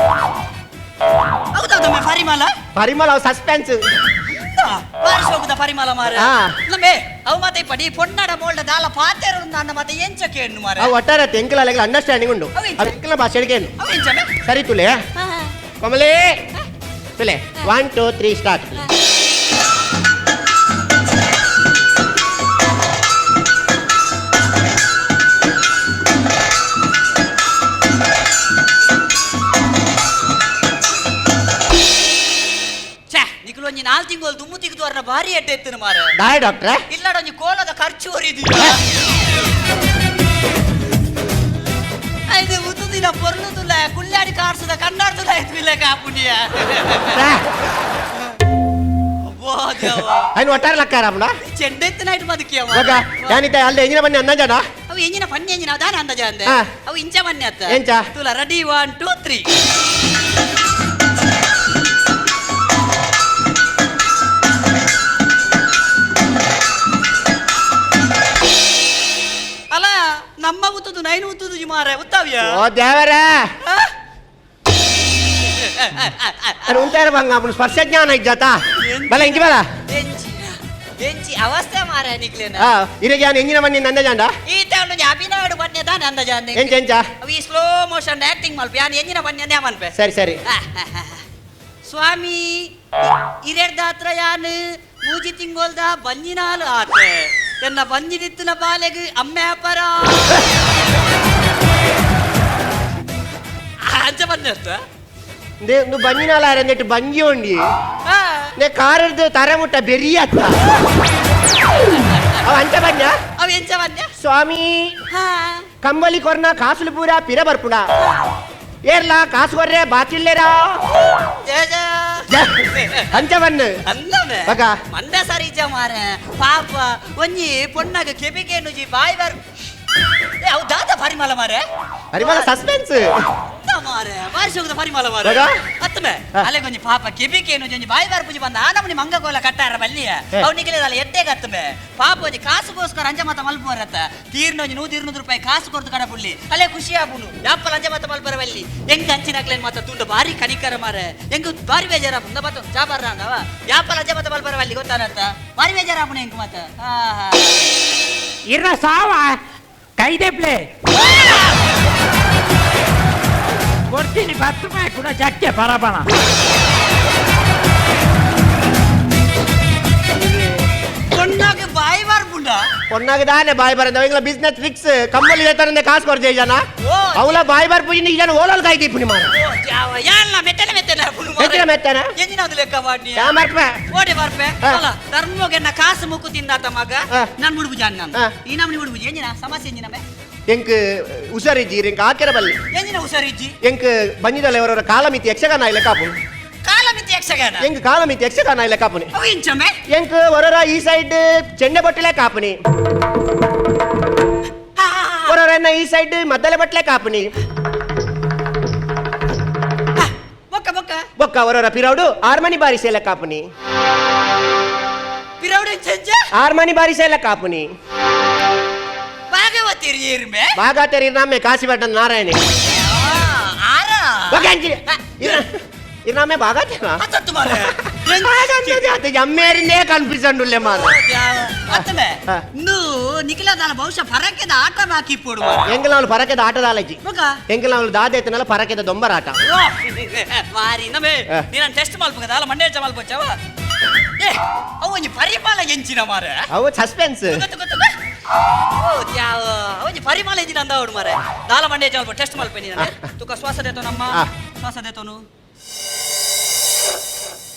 ಹೌದೌದಮ್ಮ ಪರಿಮಳ ಪರಿಮಳ ಅವು ಸಸ್ಪೆನ್ಸ್ ಬಾರಿಸೋಗುದ ಪರಿಮಳ ಮಾರ ಆ. ನಮ್ಮೇ ಅವು ಮಾತ ಇಪ್ಪಡಿ ಪೊನ್ನಡ ಮೋಲ್ಡ ದಾಲ ಪಾತೆರು ಅನ್ನ ಮಾತ ಎಂಚ ಕೇಣ್ಣು ಮಾರ ಅವು ಒಟ್ಟಾರೆ ಎಂಕಲ ಅಂಡರ್ಸ್ಟ್ಯಾಂಡಿಂಗ್ ಉಂಡು ಅವು ಎಂಚ? ಅವು ಎಂಕಲ ಭಾಷೆಗೆ ಏನು ಅವು ಎಂಚಮೆ ಸರಿ ತುಲೆ ಕಮಲೇ ತುಲೆ 1 2 3 ಸ್ಟಾರ್ಟ್. ಒಂಜಿ 4 ತಿಂಗಳು ದುಮ್ಮು ತಿಗ್ದು ವರ್ನ ಭಾರಿ ಎಡ್ಡೆ ಎತ್ತಿನ ಮಾರ. ದಾಯ ಡಾಕ್ಟ್ರೆ? ಇಲ್ಲಡ ಒಂಜಿ ಕೋಲದ ಖರ್ಚು ಒರಿದು. ಐದು ಉತ್ತುದಿನ ಪೊರ್ಲುದುಲ್ಲ ಕುಲ್ಲಾಡಿ ಕಾರ್ಸದ ಕಣ್ಣಾಡ್ದುಲ್ಲ ಆಯ್ತು ಕಾಪುಣಿಯ. ಅಯ್ನು ಒಟ್ಟಾರೆ ಲಕ್ಕಾರ ಅಮ್ಮನ? ಚೆಂಡೆತ್ತಿನ ಐಟ್ ಬದುಕಿಯ. ಮಗ ಯಾನಿತ ಅಲ್ಲಿ ಎಂಜಿನ ಬನ್ನಿ ಅಂದಾಜನ? ಅವು ಎಂಜಿನ ಪನ್ನಿ ಎಂಜಿನ ದಾನ ಅಂದಾಜ ಅಂದೆ. ಅವು ಇಂಚ ಬನ್ನಿ ಅತ್ತ. ಎಂಚ? ತುಲ ರೆಡಿ 1 2 3. ಅಲ್ಲ ನಮ್ಮ ಉತ್ತುದು ನೈನ್ ಉತ್ತುದು ಮಾರೆ ಉತ್ತಾವ್ಯ. ಓ ದೇವರೇ. ಅರೆ ಉಂಟಾರ ಬಂಗ ಅಪ್ಪನ ಸ್ಪರ್ಶ ಜ್ಞಾನ ಇಜ್ಜಾತ ಬಲ ಇಂಚಿ ಬಲ. ಎಂಚಿ ಅವಸ್ಥೆ ಮಾರೆ ನಿಕ್ಲೇನ. ಇರಗೆ ಯಾನ್ ಎಂಜಿನ ಬನ್ನಿ ಅಂದಾಜಾಂಡ? ಈತ ಒಂಜಿ ಅಭಿನಯಡು ಬನ್ನಿ ದಾನ ಅಂದಾಜಾಂದೆ. ಎಂಚ ಎಂಚ? ಅವು ಈ ಸ್ಲೋ ಮೋಷನ್ ಆಕ್ಟಿಂಗ್ ಮಲ್ಪ ಯಾನ್ ಎಂಜಿನ ಬನ್ನಿ ಅಂದೆ ಮನ್ಪೆ. ಸರಿ ಸರಿ. ಸ್ವಾಮಿ ಇರೆಡ್ದಾತ್ರ ಯಾನ್ ಮೂಜಿ ತಿಂಗೋಲ್ದ ಬಂಜಿನಾಲು ಆತೆ ಎನ್ನ ಬಂಜಿನಿತ್ತಿನ ಬಾಲೆಗ್ ಅಮ್ಮೆ ಅಪರ ಅಂಚ ಬಂದೆ ಅಷ್ಟ. ನು ಬಂಜಿನಾಲ ಆರೆಂದೆಟ್ಟು ಬಂಜಿ ಉಂಡಿ ನೆ ಕಾರರ್ದು ತರೆ ಮುಟ್ಟ ಬೆರಿಯತ್ತ ಅವ ಅಂಚ ಬಂಜ? ಅವ ಎಂಚ ಬಂದ್ಯ? ಸ್ವಾಮಿ ಕಂಬಲಿ ಕೊರ್ನ ಕಾಸುಲು ಪೂರ ಪಿರ ಬರ್ಪುಣ ಏರ್ಲಾ ಕಾಸು ಕೊರ್ರೆ ಬಾಚಿಲ್ಲೇರಾ ಅಂಚ ಬನ್ನು ಅಂದಮೆ ಬಗ. ಮಂದ ಸರಿಜ ಮಾರೆ ಪಾಪ ಒಂಜಿ ಪೊಣ್ಣಗ ಕೆಬಿಕೇನುಜಿ ಬಾಯ್ ಬರ್ ಏ ಅವು ದಾದ ಪರಿಮಳ ಮಾರೆ. ಪರಿಮಳ ಸಸ್ಪೆನ್ಸ್ ಮಾರೆ ಬಾರಿ ಸೋಗದ ಪರಿಮಳ ಮಾರೆ. ಬಗ? ಅತ್ತಮೆ ಅಲೆ ಕೊಂಜಿ ಪಾಪ ಕೆಬಿಕೇನುಜಿ ಒಂಜಿ ಬಾಯ್ ಬಾರ್ ಪೂಜಿ ಬಂದ ಆ ನಮನಿ ಮಂಗ ಕೋಲ ಕಟ್ಟಾರ ಬಲ್ಲಿಯ ಅವು ನಿಖಿಲದಲ್ಲ ಎಡ್ಡೆ ಕತ್ತಮೆ ಪಾಪ ಒಂಜಿ ಕಾಸುಗೋಸ್ಕರ ಅಂಜ ಮತ ಮಲ್ಪುವರತ್ತ ತೀರ್ನ ಒಂಜಿ 100-200 ರೂಪಾಯಿ ಕಾಸು ಕೊಡ್ತು ಕಡ ಪುಳ್ಳಿ ಅಲ್ಲೇ ಖುಷಿ ಆಪುನು ಯಾಪಲ ಅಂಜ ಮತ ಮಲ್ಪರ ಬಲ್ಲಿ ಹೆಂಗ್ ಅಂಚಿನಕ್ಲೇನ್ ಮಾತ ತುಂಡು ಬಾರಿ ಕನಿಕರ ಮಾರೆ ಹೆಂಗ್ ಬಾರಿ ಬೇಜಾರಾಪುಂದ ಬತ್ತ ಜಾಬಾರ ಅಂದವ ಯಾಪಲ ಅಂಜ ಮತ ಮಲ್ಪರ ಬಲ್ಲಿ ಗೊತ್ತಾನತ್ತ ಬಾರಿ ಬೇಜಾರಾಪುಣ ಹೆಂಗ್ ಮಾತ. ಇರ್ನ ಸಾವ ಕೈದೆ ಪ್ಲೇ ಕೊಡ್ತೀನಿ 10 ರೂಪಾಯಿ ಕೂಡ ಚಕ್ಕೆ ಪರಬಣ. ಪೊಣ್ಣಗೆ ಬಾಯಿ ಬರ್ಪುಂಡ? ಪೊಣ್ಣಗೆ ದಾನೆ ಬಾಯಿ ಬರಂದ ಇಂಗ್ಲ ಬಿಸ್ನೆಸ್ ಫಿಕ್ಸ್ ಕಂಬಲಿ ತರಂದೆ ಕಾಸು ಕೊಡ್ತೇ ಜನ ಅವಲ ಬಾಯಿ ಬರ್ಪುಜಿ ನೀ ಜನ ಓಲಲ್ ಕಾಯ್ದೀಪು ನಿಮ್ಮ ಯಾಲ್ಲ ಮೆತ್ತನೆ ಮೆತ್ತನೆ ಮೆತ್ತನೆ ಮೆತ್ತನೆ? ಎಂಜಿನ ಒಂದು ಲೆಕ್ಕ ಮಾಡಿ ಯಾ ಬರ್ಪೆ? ಓಡೆ ಬರ್ಪೆ ಅಲ್ಲ ಧರ್ಮೋಗೆನ್ನ ಕಾಸು ಮುಕ್ಕು ತಿಂದಾತ ಮಗ ನಾನು ಮುಡುಬುಜ ನಾನು ಈ ನಮ್ಮನಿ ಮುಡುಬುಜಿ ಎಂಜಿನ ಸಮಸ್ಯೆ ಎಂಜಿನ ಬೆ ಎಂಕ್ ಹುಷಾರಿಜ್ಜಿ ಎಂಕ್ ಆಕೆರ ಬಲ್ಲಿ ಎಂಜಿನ ಹುಷಾರಿಜ್ಜಿ? ಎಂಕ್ ಬಂಜಿದಲ್ಲ ಅವರವರ ಕಾಲಮಿತಿ ಯಕ್ಷಗಾನ ಇಲ್ಲ ಕಾಪು. ಕಾಲಮಿತಿ ಯಕ್ಷಗಾನ? ಎಂಕ್ ಕಾಲಮಿತಿ ಯಕ್ಷಗಾನ ಇಲ್ಲ ಕಾಪುನಿ. ಅವು ಎಂಚಮೆ? ಎಂಕ್ ಹೊರರ ಈ ಸೈಡ್ ಚೆಂಡೆ ಬೊಟ್ಟಲೆ ಕಾಪುನಿ, ಹೊರರ ಈ ಸೈಡ್ ಮದ್ದಲೆ ಬಟ್ಲೆ ಕಾಪುನಿ, ಬೊಕ್ಕ ಬೊಕ್ಕ ಬೊಕ್ಕ ಹೊರರ ಪಿರೌಡು ಆರ್ಮನಿ ಬಾರಿಸೆಲ್ಲ ಕಾಪುನಿ. ಪಿರೌಡು ಎಂಚ? ಆರ್ಮನಿ ಬಾರಿಸೆಲ್ಲ ಕಾಪುನಿ. ಭಾಗವತಿರಿ ಏರ್ಮೆ? ಭಾಗವತಿರಿ ನಮ್ಮೆ ಕಾಶಿ ಭಟ್ಟ ನಾರಾಯಣಿ. ಆರ ಇರ್ನಾಮೆ ಭಾಗವತಿನ? ಅತ್ತತ್ತು ಮಾರೆ. ಅಮ್ಮೇರಿಂದೇ ಕನ್ಫ್ಯೂಷನ್ ಉಲ್ಲೆ ಮಾರ. ಅತ್ತಮೆ ನು ನಿಖಿಲದಾಲ ಬಹುಶಃ ಫರಕೆದ ಆಟ ಬಾಕಿ ಪೋಡು ಎಂಗಲ ಅವಳು ಫರಕೆದ ಆಟದ ಅಲಜಿ ಮಗ ಎಂಗಲ ಅವಳು ದಾದೆತ್ತನಲ್ಲ ಫರಕೆದ ದೊಂಬರಾಟ. ಮಾರಿ ನಮೆ ನೀನು ಟೆಸ್ಟ್ ಮಲ್ಪಗದ ಅಲ್ಲ ಮಂಡೆ ಮಲ್ಪೊಚ್ಚವ ಏ ಅವು ಒಂಜಿ ಪರಿಮಳ ಎಂಚಿನ ಮಾರೆ. ಅವು ಸಸ್ಪೆನ್ಸ್. ಓ ತ್ಯಾವ ಒಂಜಿ ಪರಿಮಳ ಎಂಚಿನ ಅಂದ ಅವಡು ಮಾರೆ ದಾಲ ಮಂಡೆ ಮಲ್ಪ ಟೆಸ್ಟ್ ಮಲ್ಪೆ ನೀನು ತುಕ ಶ್ವಾಸ ದೇತೋ ನಮ್ಮ ಶ್ವಾಸ ದೇತೋನು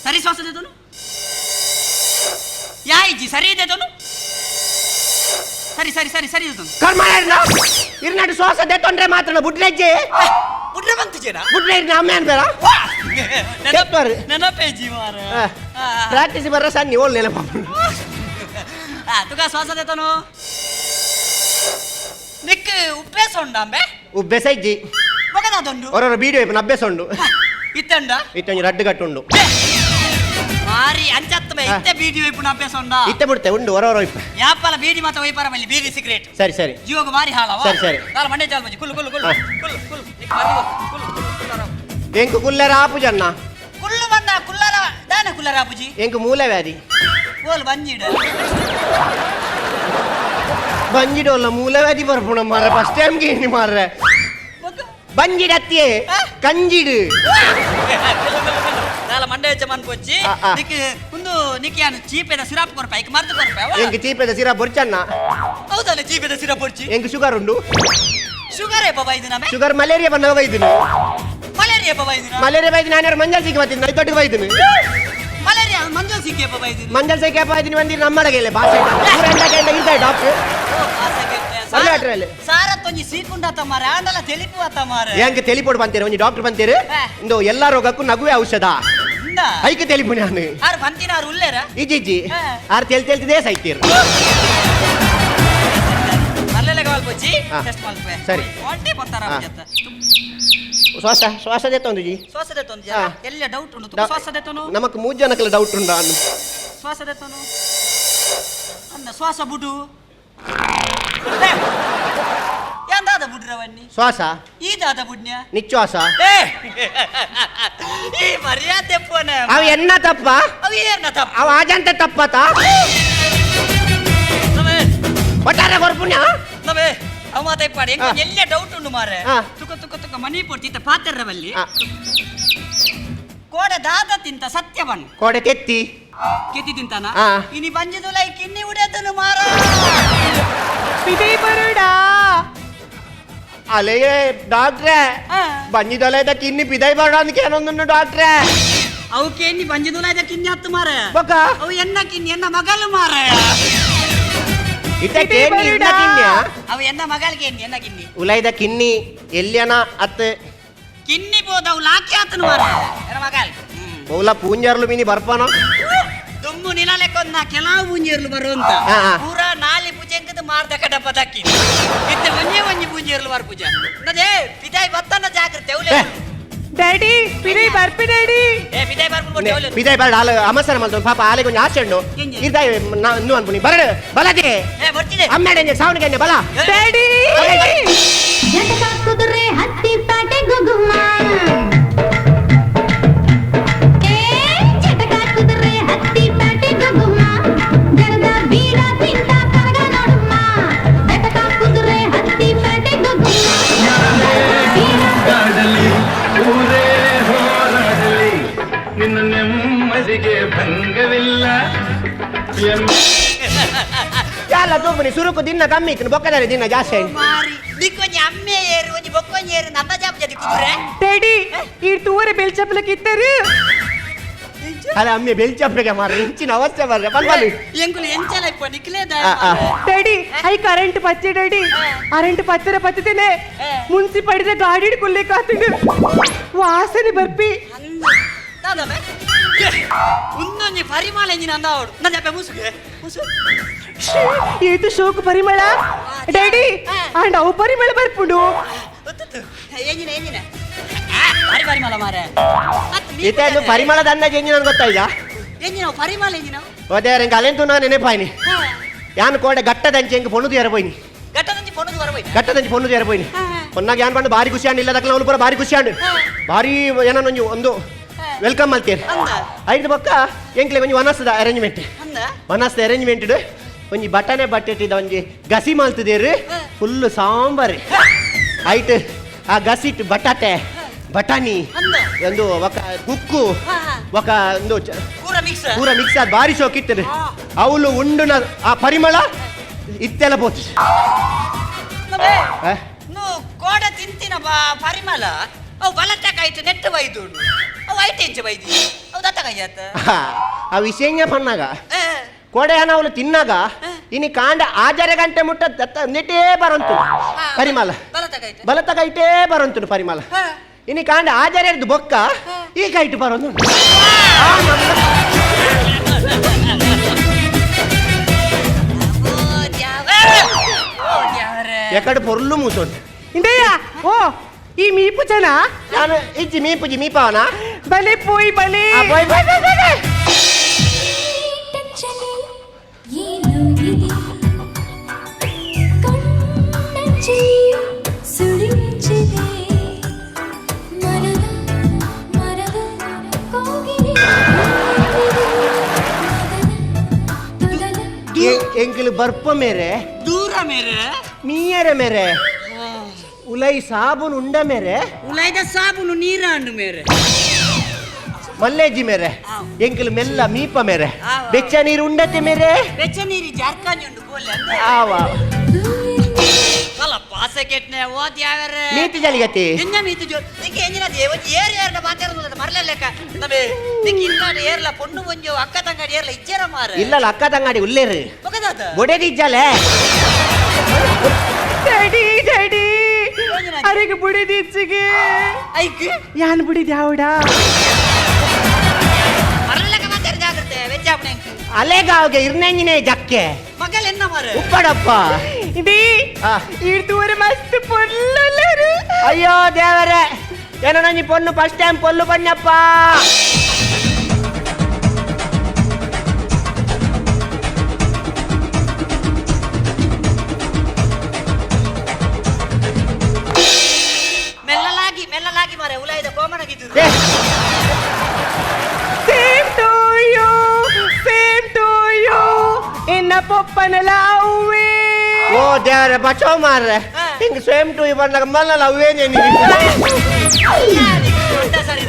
ಸರಿ ಶ್ವಾಸ ದೇತೋನು ಯಾಯಿಜಿ ಸರಿ ದೇತೋನು ಸರಿ ಸರಿ ಸರಿ ಸರಿ ದೇತೋನು ಕರ್ಮ ಇರ್ನಾಡು ಶ್ವಾಸ ದೇತೊಂಡ್ರೆ ಮಾತ್ರ ಬುಡ್ರೆಜ್ಜೆ ಬುಡ್ರೆ ಬಂತು ಜನ ಬುಡ್ರೆ ಇರ್ನ ಅಮ್ಮ ಅನ್ಬೇಡ ನೆನಪೇ ಜೀವಾರ ಪ್ರಾಕ್ಟೀಸ್ ಬರ್ರ ಸರ್ ನೀವು ನೆನಪ. ತುಕ ಶ್ವಾಸ ದೇತೋನು ನಿಕ್ ಉಪ್ಪೇಸ ಉಂಡಾಂಬೆ? ಉಬ್ಬೆಸ ಇಜ್ಜಿ. ಬಗದಾದೊಂಡು ಹೊರರ ಬೀಡಿಯೋ ಇಪ್ಪನ ಅಭ್ಯಾಸ ಉಂಡು. ಇತ್ತಂಡ? ಇತ್ತೊಂಜಿ ರಡ್ಡು ಕಟ್ಟುಂಡು. ಮಾರಿ ಅಂಚತ್ತಮೆ ಇತ್ತೆ ಬೀಡಿ ಇಪ್ಪುನ ಅಭ್ಯಾಸ ಉಂಡ? ಇತ್ತೆ ಬಿಡ್ತೆ ಉಂಡು ಹೊರ ಇಪ್ಪ. ಯಾಪಲ ಬೀಡಿ ಮಾತ ಒಯ್ಪಾರ ಬಲ್ಲಿ ಬೀಡಿ ಸಿಗರೇಟ್. ಸರಿ ಸರಿ. ಜೀವಗ ಮಾರಿ ಹಾಳವ. ಸರಿ ಸರಿ. ದಾಲ ಮಂಡೆ ಚಾಲ್ ಬಜಿ ಕುಲ್ಲು ಕುಲ್ಲು ಕುಲ್ಲು ಕುಲ್ಲು ಕುಲ್ಲು ನಿಕ್ ಮಾರಿ ಕುಲ್ಲು ಕುಲ್ಲು. ಎಂಕು ಕುಲ್ಲರ ಆಪುಜಣ್ಣ? ಕುಲ್ಲು ಬಂದ ಕುಲ್ಲರ ದಾನ ಕುಲ್ಲರ ಆಪುಜಿ? ಎಂಕು ಮೂಲ ವ್ಯಾಧಿ. ಓಲ್ ಬಂಜಿಡ. ಬಂಜಿಡೋಲ್ಲ ಮೂಲ ವ್ಯಾಧಿ ಬರ್ಪುಣ ಮಾರ್ರೆ ಫಸ್ಟ್ ಟೈಮ್ ಗೇಣಿ ಮಾರ್ರೆ. ಬಂಜಿಡತ್ತಿಯೇ ಕಂಜಿಡು. ದಾಲ ಮಂಡೆ ಹೆಚ್ಚ ಮನ್ಪೊಚ್ಚಿ ನಿಕ್ ಒಂದು ನಿಕ್ ಯಾನು ಚೀಪೆದ ಸಿರಪ್ ಕೊರ್ಪ ಐಕ್ ಮರ್ದು ಕೊರ್ಪ. ಎಂಕ್ ಚೀಪೆದ ಸಿರಪ್ ಬೊರ್ಚಣ್ಣ? ಹೌದಲ್ಲ ಚೀಪೆದ ಸಿರಪ್ ಬೊರ್ಚಿ. ಎಂಕ್ ಶುಗರ್ ಉಂಡು. ಶುಗರ್ ಏಪ ಬೈದು ನಮೆ? ಶುಗರ್ ಮಲೇರಿಯಾ ಬಂದ ಬೈದುನು. ಮಲೇರಿಯಾ ಏಪ ಬೈದುನ? ಮಲೇರಿಯಾ ಬೈದು ನಾನು ಮಂಜಲ್ ಸಿಕ್ಕ ಬತ್ತಿದ್ದು ನೈ ತೊಟ್ಟಿಗೆ ಬೈದುನು. ಮಲೇರಿಯಾ ಮಂಜಲ್ ಸಿಕ್ಕೇಪ ಬೈದಿನಿ. ಮಂಜಲ್ ಸೈಕೆ ಪಾಯ್ದಿನಿ ಬಂದಿರಿ ನಮ್ಮಡಗೆಲ್ಲ ಭಾಷೆ ಇರ್ತಾರೆ ಡಾಕ್ಟರ್. ಬರ್ಲಾಟ್ರಲ್ಲಿ. ಸಾರ ತೊಂಜಿ ಸೀಕುಂಡಾತ ಮಾರೆ ಆಂಡಲ ತೆಲಿಪು ಆತ ಮಾರೆ. ಹೆಂಗೆ ತೆಲಿಪೋಡು ಬಂತೀರಿ ಒಂಜಿ ಡಾಕ್ಟರ್ ಬಂತೀರಿ ಇಂದು ಎಲ್ಲಾ ರೋಗಕ್ಕೂ ನಗುವೆ ಔಷಧ. ಐಕೆ ತೆಲಿಪು ನಾನು. ಆರು ಬಂತಿನ ಆರು ಉಲ್ಲೇರ? ಇಜ್ಜಿ ಆರು ತೆಲ್ ತೆಲ್ತಿದೇ ಸೈತೀರ್. ಸರಿ. ಶ್ವಾಸ ಶ್ವಾಸ ದೇತೊಂದು ಜಿ. ಶ್ವಾಸ ದೇತೊಂದು ಎಲ್ಲ ಡೌಟ್ ಉಂಟು. ಶ್ವಾಸ ದೇತೊನು ನಮಕ್ ಮೂರು ಜನಕ್ಕೆಲ್ಲ ಡೌಟ್ ಉಂಟು. ಶ್ವಾಸ ದೇತೊನು ಅಂದ ಶ್ವಾಸ ಬುಡು ಎಂದಾದ ಬುಡ್ರವನ್ನಿ ಶ್ವಾಸ ಈ ದಾದ ಬುಡ್ನ್ಯ ನಿಶ್ವಾಸ ಈ ಮರ್ಯಾದೆ ಪೋನ ಅವ ಎನ್ನ ತಪ್ಪ ಅವ ಏನ ತಪ್ಪ ಅವ ಆಜಂತ ತಪ್ಪತ ಒಟ್ಟಾರೆ ಕೊರ್ಪುಣ್ಯ ನಮೇ ಅವ ಮಾತಾಯ್ಪಾಡಿ ಎಲ್ಲ ಡೌಟ್ ಉಂಡು ಮಾರೆ. ತುಕ ತುಕ ತುಕ ಮನಿ ಪೊಡ್ತಿತ್ತ ಪಾತೆರ್ರವಲ್ಲಿ ಕೋಡೆ ದಾದ ತಿಂತ ಸತ್ಯವನ್ ಕೋಡೆ ಕೆತ್ತಿ ಕೆತ್ತಿ ತಿಂತಾನ ಇನಿ ಬಂಜಿದು ಲೈ ಕಿನ್ನಿ ಉಡೇತನು ಮಾರ ಬಿದಿ ಬರುಡಾ ಅಲೆಯೇ ಡಾಕ್ಟ್ರೆ ಬಂಜಿದೊಲೈದ ಕಿನ್ನಿ ಬಿದೈ ಬರಡ ಅಂತ ಏನೊಂದು ಡಾಕ್ಟ್ರೆ. ಅವು ಕೇನಿ ಬಂಜಿದೊಲೈದ ಕಿನ್ನಿ ಹತ್ತು ಮಾರ ಬೊಕ್ಕ ಅವು ಎನ್ನ ಕಿನ್ನಿ ಎನ್ನ ಮಗಲು ಮಾರ. ಇತ್ತ ಕೇನಿ ಇನ್ನ ಕಿನ್ನಿಯ ಅವು ಎನ್ನ ಮಗಳಿಗೆ ಎನ್ನ ಕಿನ್ನಿ ಉಲೈದ ಕಿನ್ನಿ ಎಲ್ಲಿಯನ ಅತ್ ಕಿನ್ನಿ ಬೋದ ಅವು ಲಾಕಿ ಆತನು ಮಾರ ಎನ್ನ ಮಗಲ್ ಬೌಲ ಪೂಂಜರ್ಲು ಮಿನಿ ಬರ್ಪಾನ ದುಮ್ಮು ನಿಲಲೆಕ್ಕೊಂದ ಕೆಲವು ಪೂಂಜರ್ಲು ಬರುವಂತ ಪೂರಾ ನಾಲಿ ಪೂಜೆಂಕದ ಮಾರ್ದ ಕಡಪ ದಕ್ಕಿ ಇತ್ತ ಒಂಜೇ ಒಂಜಿ ಪೂಂಜರ್ಲು ಬರ್ ಪೂಜೆ ನದೇ ಪಿದಾಯಿ ಬತ್ತನ ಜಾಗ್ರತೆ ಉಲೆ ಡ್ಯಾಡಿ ಪಿದಾಯಿ ಬರ್ಪಿ ಡ್ಯಾಡಿ ಏ ಪಿದಾಯಿ ಬರ್ಪು ಕೊಟ್ಟೆ ಪಿದಾಯಿ ಬರಡ ಆಲ ಅಮಸರ ಮಲ್ತು ಪಾಪ ಆಲೆ ಕೊಂಚ ಆಸೆ ಉಂಡು ಇರ್ದಾಯಿ ನಾ ಅನ್ಪುನಿ ಬರಡು ಬಲದೆ ಏ ಬರ್ತಿದೆ ಅಮ್ಮೆಡೆ ಸಾವನಿಗೆ ಬಲ ಡ್ಯಾಡಿ ಜಟಕ ಕುದುರೆ ಹತ್ತಿ ಪಾಟೆ ಗುಗುಮ ಏ ಜಟಕ ಕುದುರೆ ಹತ್ತಿ ಪಾಟೆ ಗುಗುಮ ಜರದ ಬೀಡ ತಿಂತ ಕರಗ ನೋಡುಮ್ಮ ಜಟಕ ಕುದುರೆ ಹತ್ತಿ ಪಾಟೆ ಗುಗುಮ ಊರೇ ಹೋರಾಡಲಿ ನಿನ್ನ ನೆಮ್ಮದಿಗೆ ಭಂಗವಿಲ್ಲ. ಯಾಲ ತೂಪುನಿ ಸುರುಕು ದಿನ ಕಮ್ಮಿ ಇತ್ತು ಬೊಕ್ಕದಾರೆ ದಿನ ಜಾಸ್ತಿ ಆಯ್ತು. ಮಾರಿ ದಿಕ್ಕೊಂಜಿ ಅಮ್ಮೆ ಏರು ಒಂಜಿ ಬೊಕ್ಕೊಂಜಿ ಏರು ನಮ್ಮ ಜಾಪ ಜೊತೆ ಕುದುರೆ ಡ್ಯಾಡಿ ಈ ತೂವರೆ ಬೆಲ್ಚಪ್ಪಲಕ್ಕೆ ಇತ್ತರು ಅಲ್ಲ ಅಮ್ಮೆ ಬೆಲ್ಚಪ್ಪಗೆ ಮಾರ್ರೆ ಇಂಚಿನ ಅವಸ್ಥೆ ಮಾರ್ರೆ ಬಂದ್ ಎಂಕುಲು ಎಂಚಲ ಇಪ್ಪ ನಿಕ್ಲೇದ ಡ್ಯಾಡಿ I current ಪಚ್ಚೆ ಡ್ಯಾಡಿ ಕರೆಂಟ್ ಪಚ್ಚರ ಪಚ್ಚತೇನೆ ಮುನ್ಸಿ ಪಡಿದ ಗಾಡಿ ಕುಲ್ಲೆ ಕಾತುಂಡು ವಾಸನೆ ಬರ್ಪಿ ಉನ್ನೊಂಜಿ ಪರಿಮಳ ಎಂಜಿನ ಅಂದ ಅವಡು ನನ್ನ ಅಪ್ಪೆ ಮುಸುಗೆ ಮುಸು ಏತು ಶೋಕು ಪರಿಮಳ ಡ್ಯಾಡಿ ಅಂಡ್ ಅವು ಪರಿಮಳ ಬರ್ಪುಂಡು ಎಂಜಿನ ಎಂಜಿನ ಬಾರಿ ಪರಿಮಳ ಮಾರೆ ಇತ್ತೆ ಪರಿಮಳದ ಅಂದಾಜು ಎಂಜಿನ ಗೊತ್ತಾಯ್ತಾ ಎಂಜಿನ ಪರಿಮಳ ಎಂಜಿನ ಹೋದೆ ಎಂಕ ಅಲೆಂತು ನಾನು ನೆನಪಾಯ್ನಿ ಯಾನ್ ಕೋಡೆ ಗಟ್ಟದಂಚೆ ಎಂಕ್ ಪೊಣ್ಣು ತೀರ ಪೋಯ್ನಿ ಗಟ್ಟದಂಚಿ ಪೊಣ್ಣು ಹೊರ ಹೋಯ್ನಿ ಗಟ್ಟದಂಚಿ ಪೊಣ್ಣು ತೀರ ಪೋಯ್ನಿ ಪೊನ್ನಾಗ ಯಾನ್ ಪಂಡು ಬಾರಿ ಖುಷಿ ಇಲ್ಲ ದಕ್ಕಲ ಅವನು ಪೂರ ಬಾರಿ ಖುಷಿ ಆಂಡು ಬಾರಿ ಏನೋ ಒಂದು welcome ಮಲ್ತೇರು ಐದು ಬೊಕ್ಕ ಎಂಕ್ಲೆ ಒಂಜಿ ವನಸದ ಅರೇಂಜ್ಮೆಂಟ್ ವನಸದ ಅರೇಂಜ್ಮೆಂಟ್ ಒಂಜಿ ಬಟನೆ ಬಟ್ಟೆಟ್ಟಿದ ಒಂಜಿ ಗಸಿ ಮಲ್ತದೇರು ಫುಲ್ ಸಾಂಬಾರ್ ಐಟ್ ಆ ಗಸಿಟ್ ಬಟಾಟೆ ಬಟಾಣಿ ಒಂದು ఒక ಕುಕ್ಕು ఒక ಒಂದು ಪೂರ ಮಿಕ್ಸ್ ಆದ್ ಬಾರಿ ಶೋಕ್ ಇತ್ತದು ಅವಳು ಉಂಡುನ ಆ ಪರಿಮಳ ಇತ್ತೆಲ್ಲ ಪೋತು. ಕೋಡ ತಿಂತಿನ ಪರಿಮಳ ಅವು ಬಲತ್ತಕಾಯ್ತು ನೆಟ್ಟು ಬೈದು ಅವು ಐಟು ಇಂಚ ಬೈದಿ ಅವು ದತ್ತಕಾಯ್ತ ಆ ವಿಷಯ ಪನ್ನಾಗ ಕೋಡೆ ಹಣ ಅವಳು ತಿನ್ನಾಗ ಇನಿ ಕಾಂಡ ಆಜರೆ ಗಂಟೆ ಮುಟ್ಟ ನೆಟ್ಟೇ ಬರಂತು ಪರಿಮಳ ಬಲತಕಾಯ್ಟೇ ಬರಂತು ಪರಿಮಳ ಇನಿ ಕಾಂಡ ಆಜರೆ ಬೊಕ್ಕ ಈ ಕೈಟು ಬರೋದು. ಎಕಡೆ ಪೊರ್ಲು ಮೂಸೋದು ಇಂದಯ್ಯ ಓ ಈ ಮೀಪು ಜನ ನಾನು ಇಜ್ಜಿ ಮೀಪುಜಿ ಮೀಪವನ ಬಲೆ ಪೋಯ್ ಬಲೆ ಬಾಯ್ ಬಾಯ್ ಬಾಯ್ ಬಾಯ್. ಎಂಕಲು ಬರ್ಪ ಮೇರೆ ದೂರ ಮೇರೆ ಮೀಯರ ಮೇರೆ ಉಲೈ ಸಾಬೂನು ಉಂಡ ಮೇರೆ ಉಲೈದ ಸಾಬೂನು ನೀರಾಂಡು ಮೇರೆ ಮಲ್ಲೇಜಿ ಮೇರೆ ಎಂಕಲು ಮೆಲ್ಲ ಮೀಪ ಮೇರೆ ಬೆಚ್ಚ ನೀರು ಉಂಡತೆ ಮೇರೆ ಬೆಚ್ಚ ನೀರು ಜಾರ್ಕಾಂಜಿ ಉಂಡು ಬೋಲೆ ಆವ ಅಲ್ಲ ಪಾಸಕೆಟ್ನೆ ಓದ್ ಯಾವ್ಯಾರ ಮೀತಿ ಜಲಿಗತಿ ಎಂಜ ಮೀತಿ ಜೋ ನಿಕ್ಕೆ ಎಂಜಿನ ದೇವ ಏರು ಏರ್ನ ಮಾತಾಡೋದು ಮರಲೆಕ್ಕ ನಬೇ ನಿಕ್ ಇಲ್ಲಾಡ ಏರ್ಲ ಪೊಣ್ಣು ಒಂಜೋ ಅಕ್ಕ ತಂಗಡಿ ಏರ್ಲ ಇಜ್ಜರ ಮಾರ. ಇಲ್ಲಲ್ಲ ಅಕ್ಕ ತಂಗಾಡಿ ಉಲ್ಲೇರು. ಬೊಕದಾತ? ಬೊಡೆದಿ ಇಜ್ಜಾಲೆ. Daddy daddy ಅರೆಗೆ ಬುಡಿದಿ ಇಚ್ಚಿಗೆ. ಐಕ್ ಯಾನ್ ಬುಡಿದಿ ಯಾವಡ? ಮರಲಕ ಮಾತಾಡ ಜಾಗ್ರತೆ ವೆಜ್ಜಾಪಣೆ. ಅಲೆಗಾವ್ಗೆ ಇರ್ನೆಂಜಿನೇ ಜಕ್ಕೆ. ಮಗಲ್ ಎನ್ನ ಮಾರ? ಉಪ್ಪಡಪ್ಪ. ಇಡೀ ಆ. ಈಡ್ತೂರ ಮಸ್ತ್ ಪೊಲ್ಲುಲ್ಲರು. ಅಯ್ಯೋ ದೇವರೇ, ಏನೋ ನಂಜಿ ಪೊನ್ನು ಫಸ್ಟ್ ಟೈಮ್ ಪೊಲ್ಲು ಬಣ್ಣಪ್ಪ. ಮೆಲ್ಲಲಾಗಿ ಮೆಲ್ಲಲಾಗಿ ಮಾರೆ, ಉಲಾಯಿದ ಕೋಮಣಗಿದ್ದು. ಏ, Same to you, same to you. ಎನ್ನ ಪೊಪ್ಪನಲ ಅವ್ವೇ. ಓ ದೇವರೇ ಬಚಾವ್ ಮಾರ್ರೆ. ಹಾ. ಹಿಂಗ್ ಸೇಮ್ ಟು ಬಂದಾಗ ಮಲ್ಲಲ್ಲ ಅವೇನೇ ನೀನು. ಸರಿ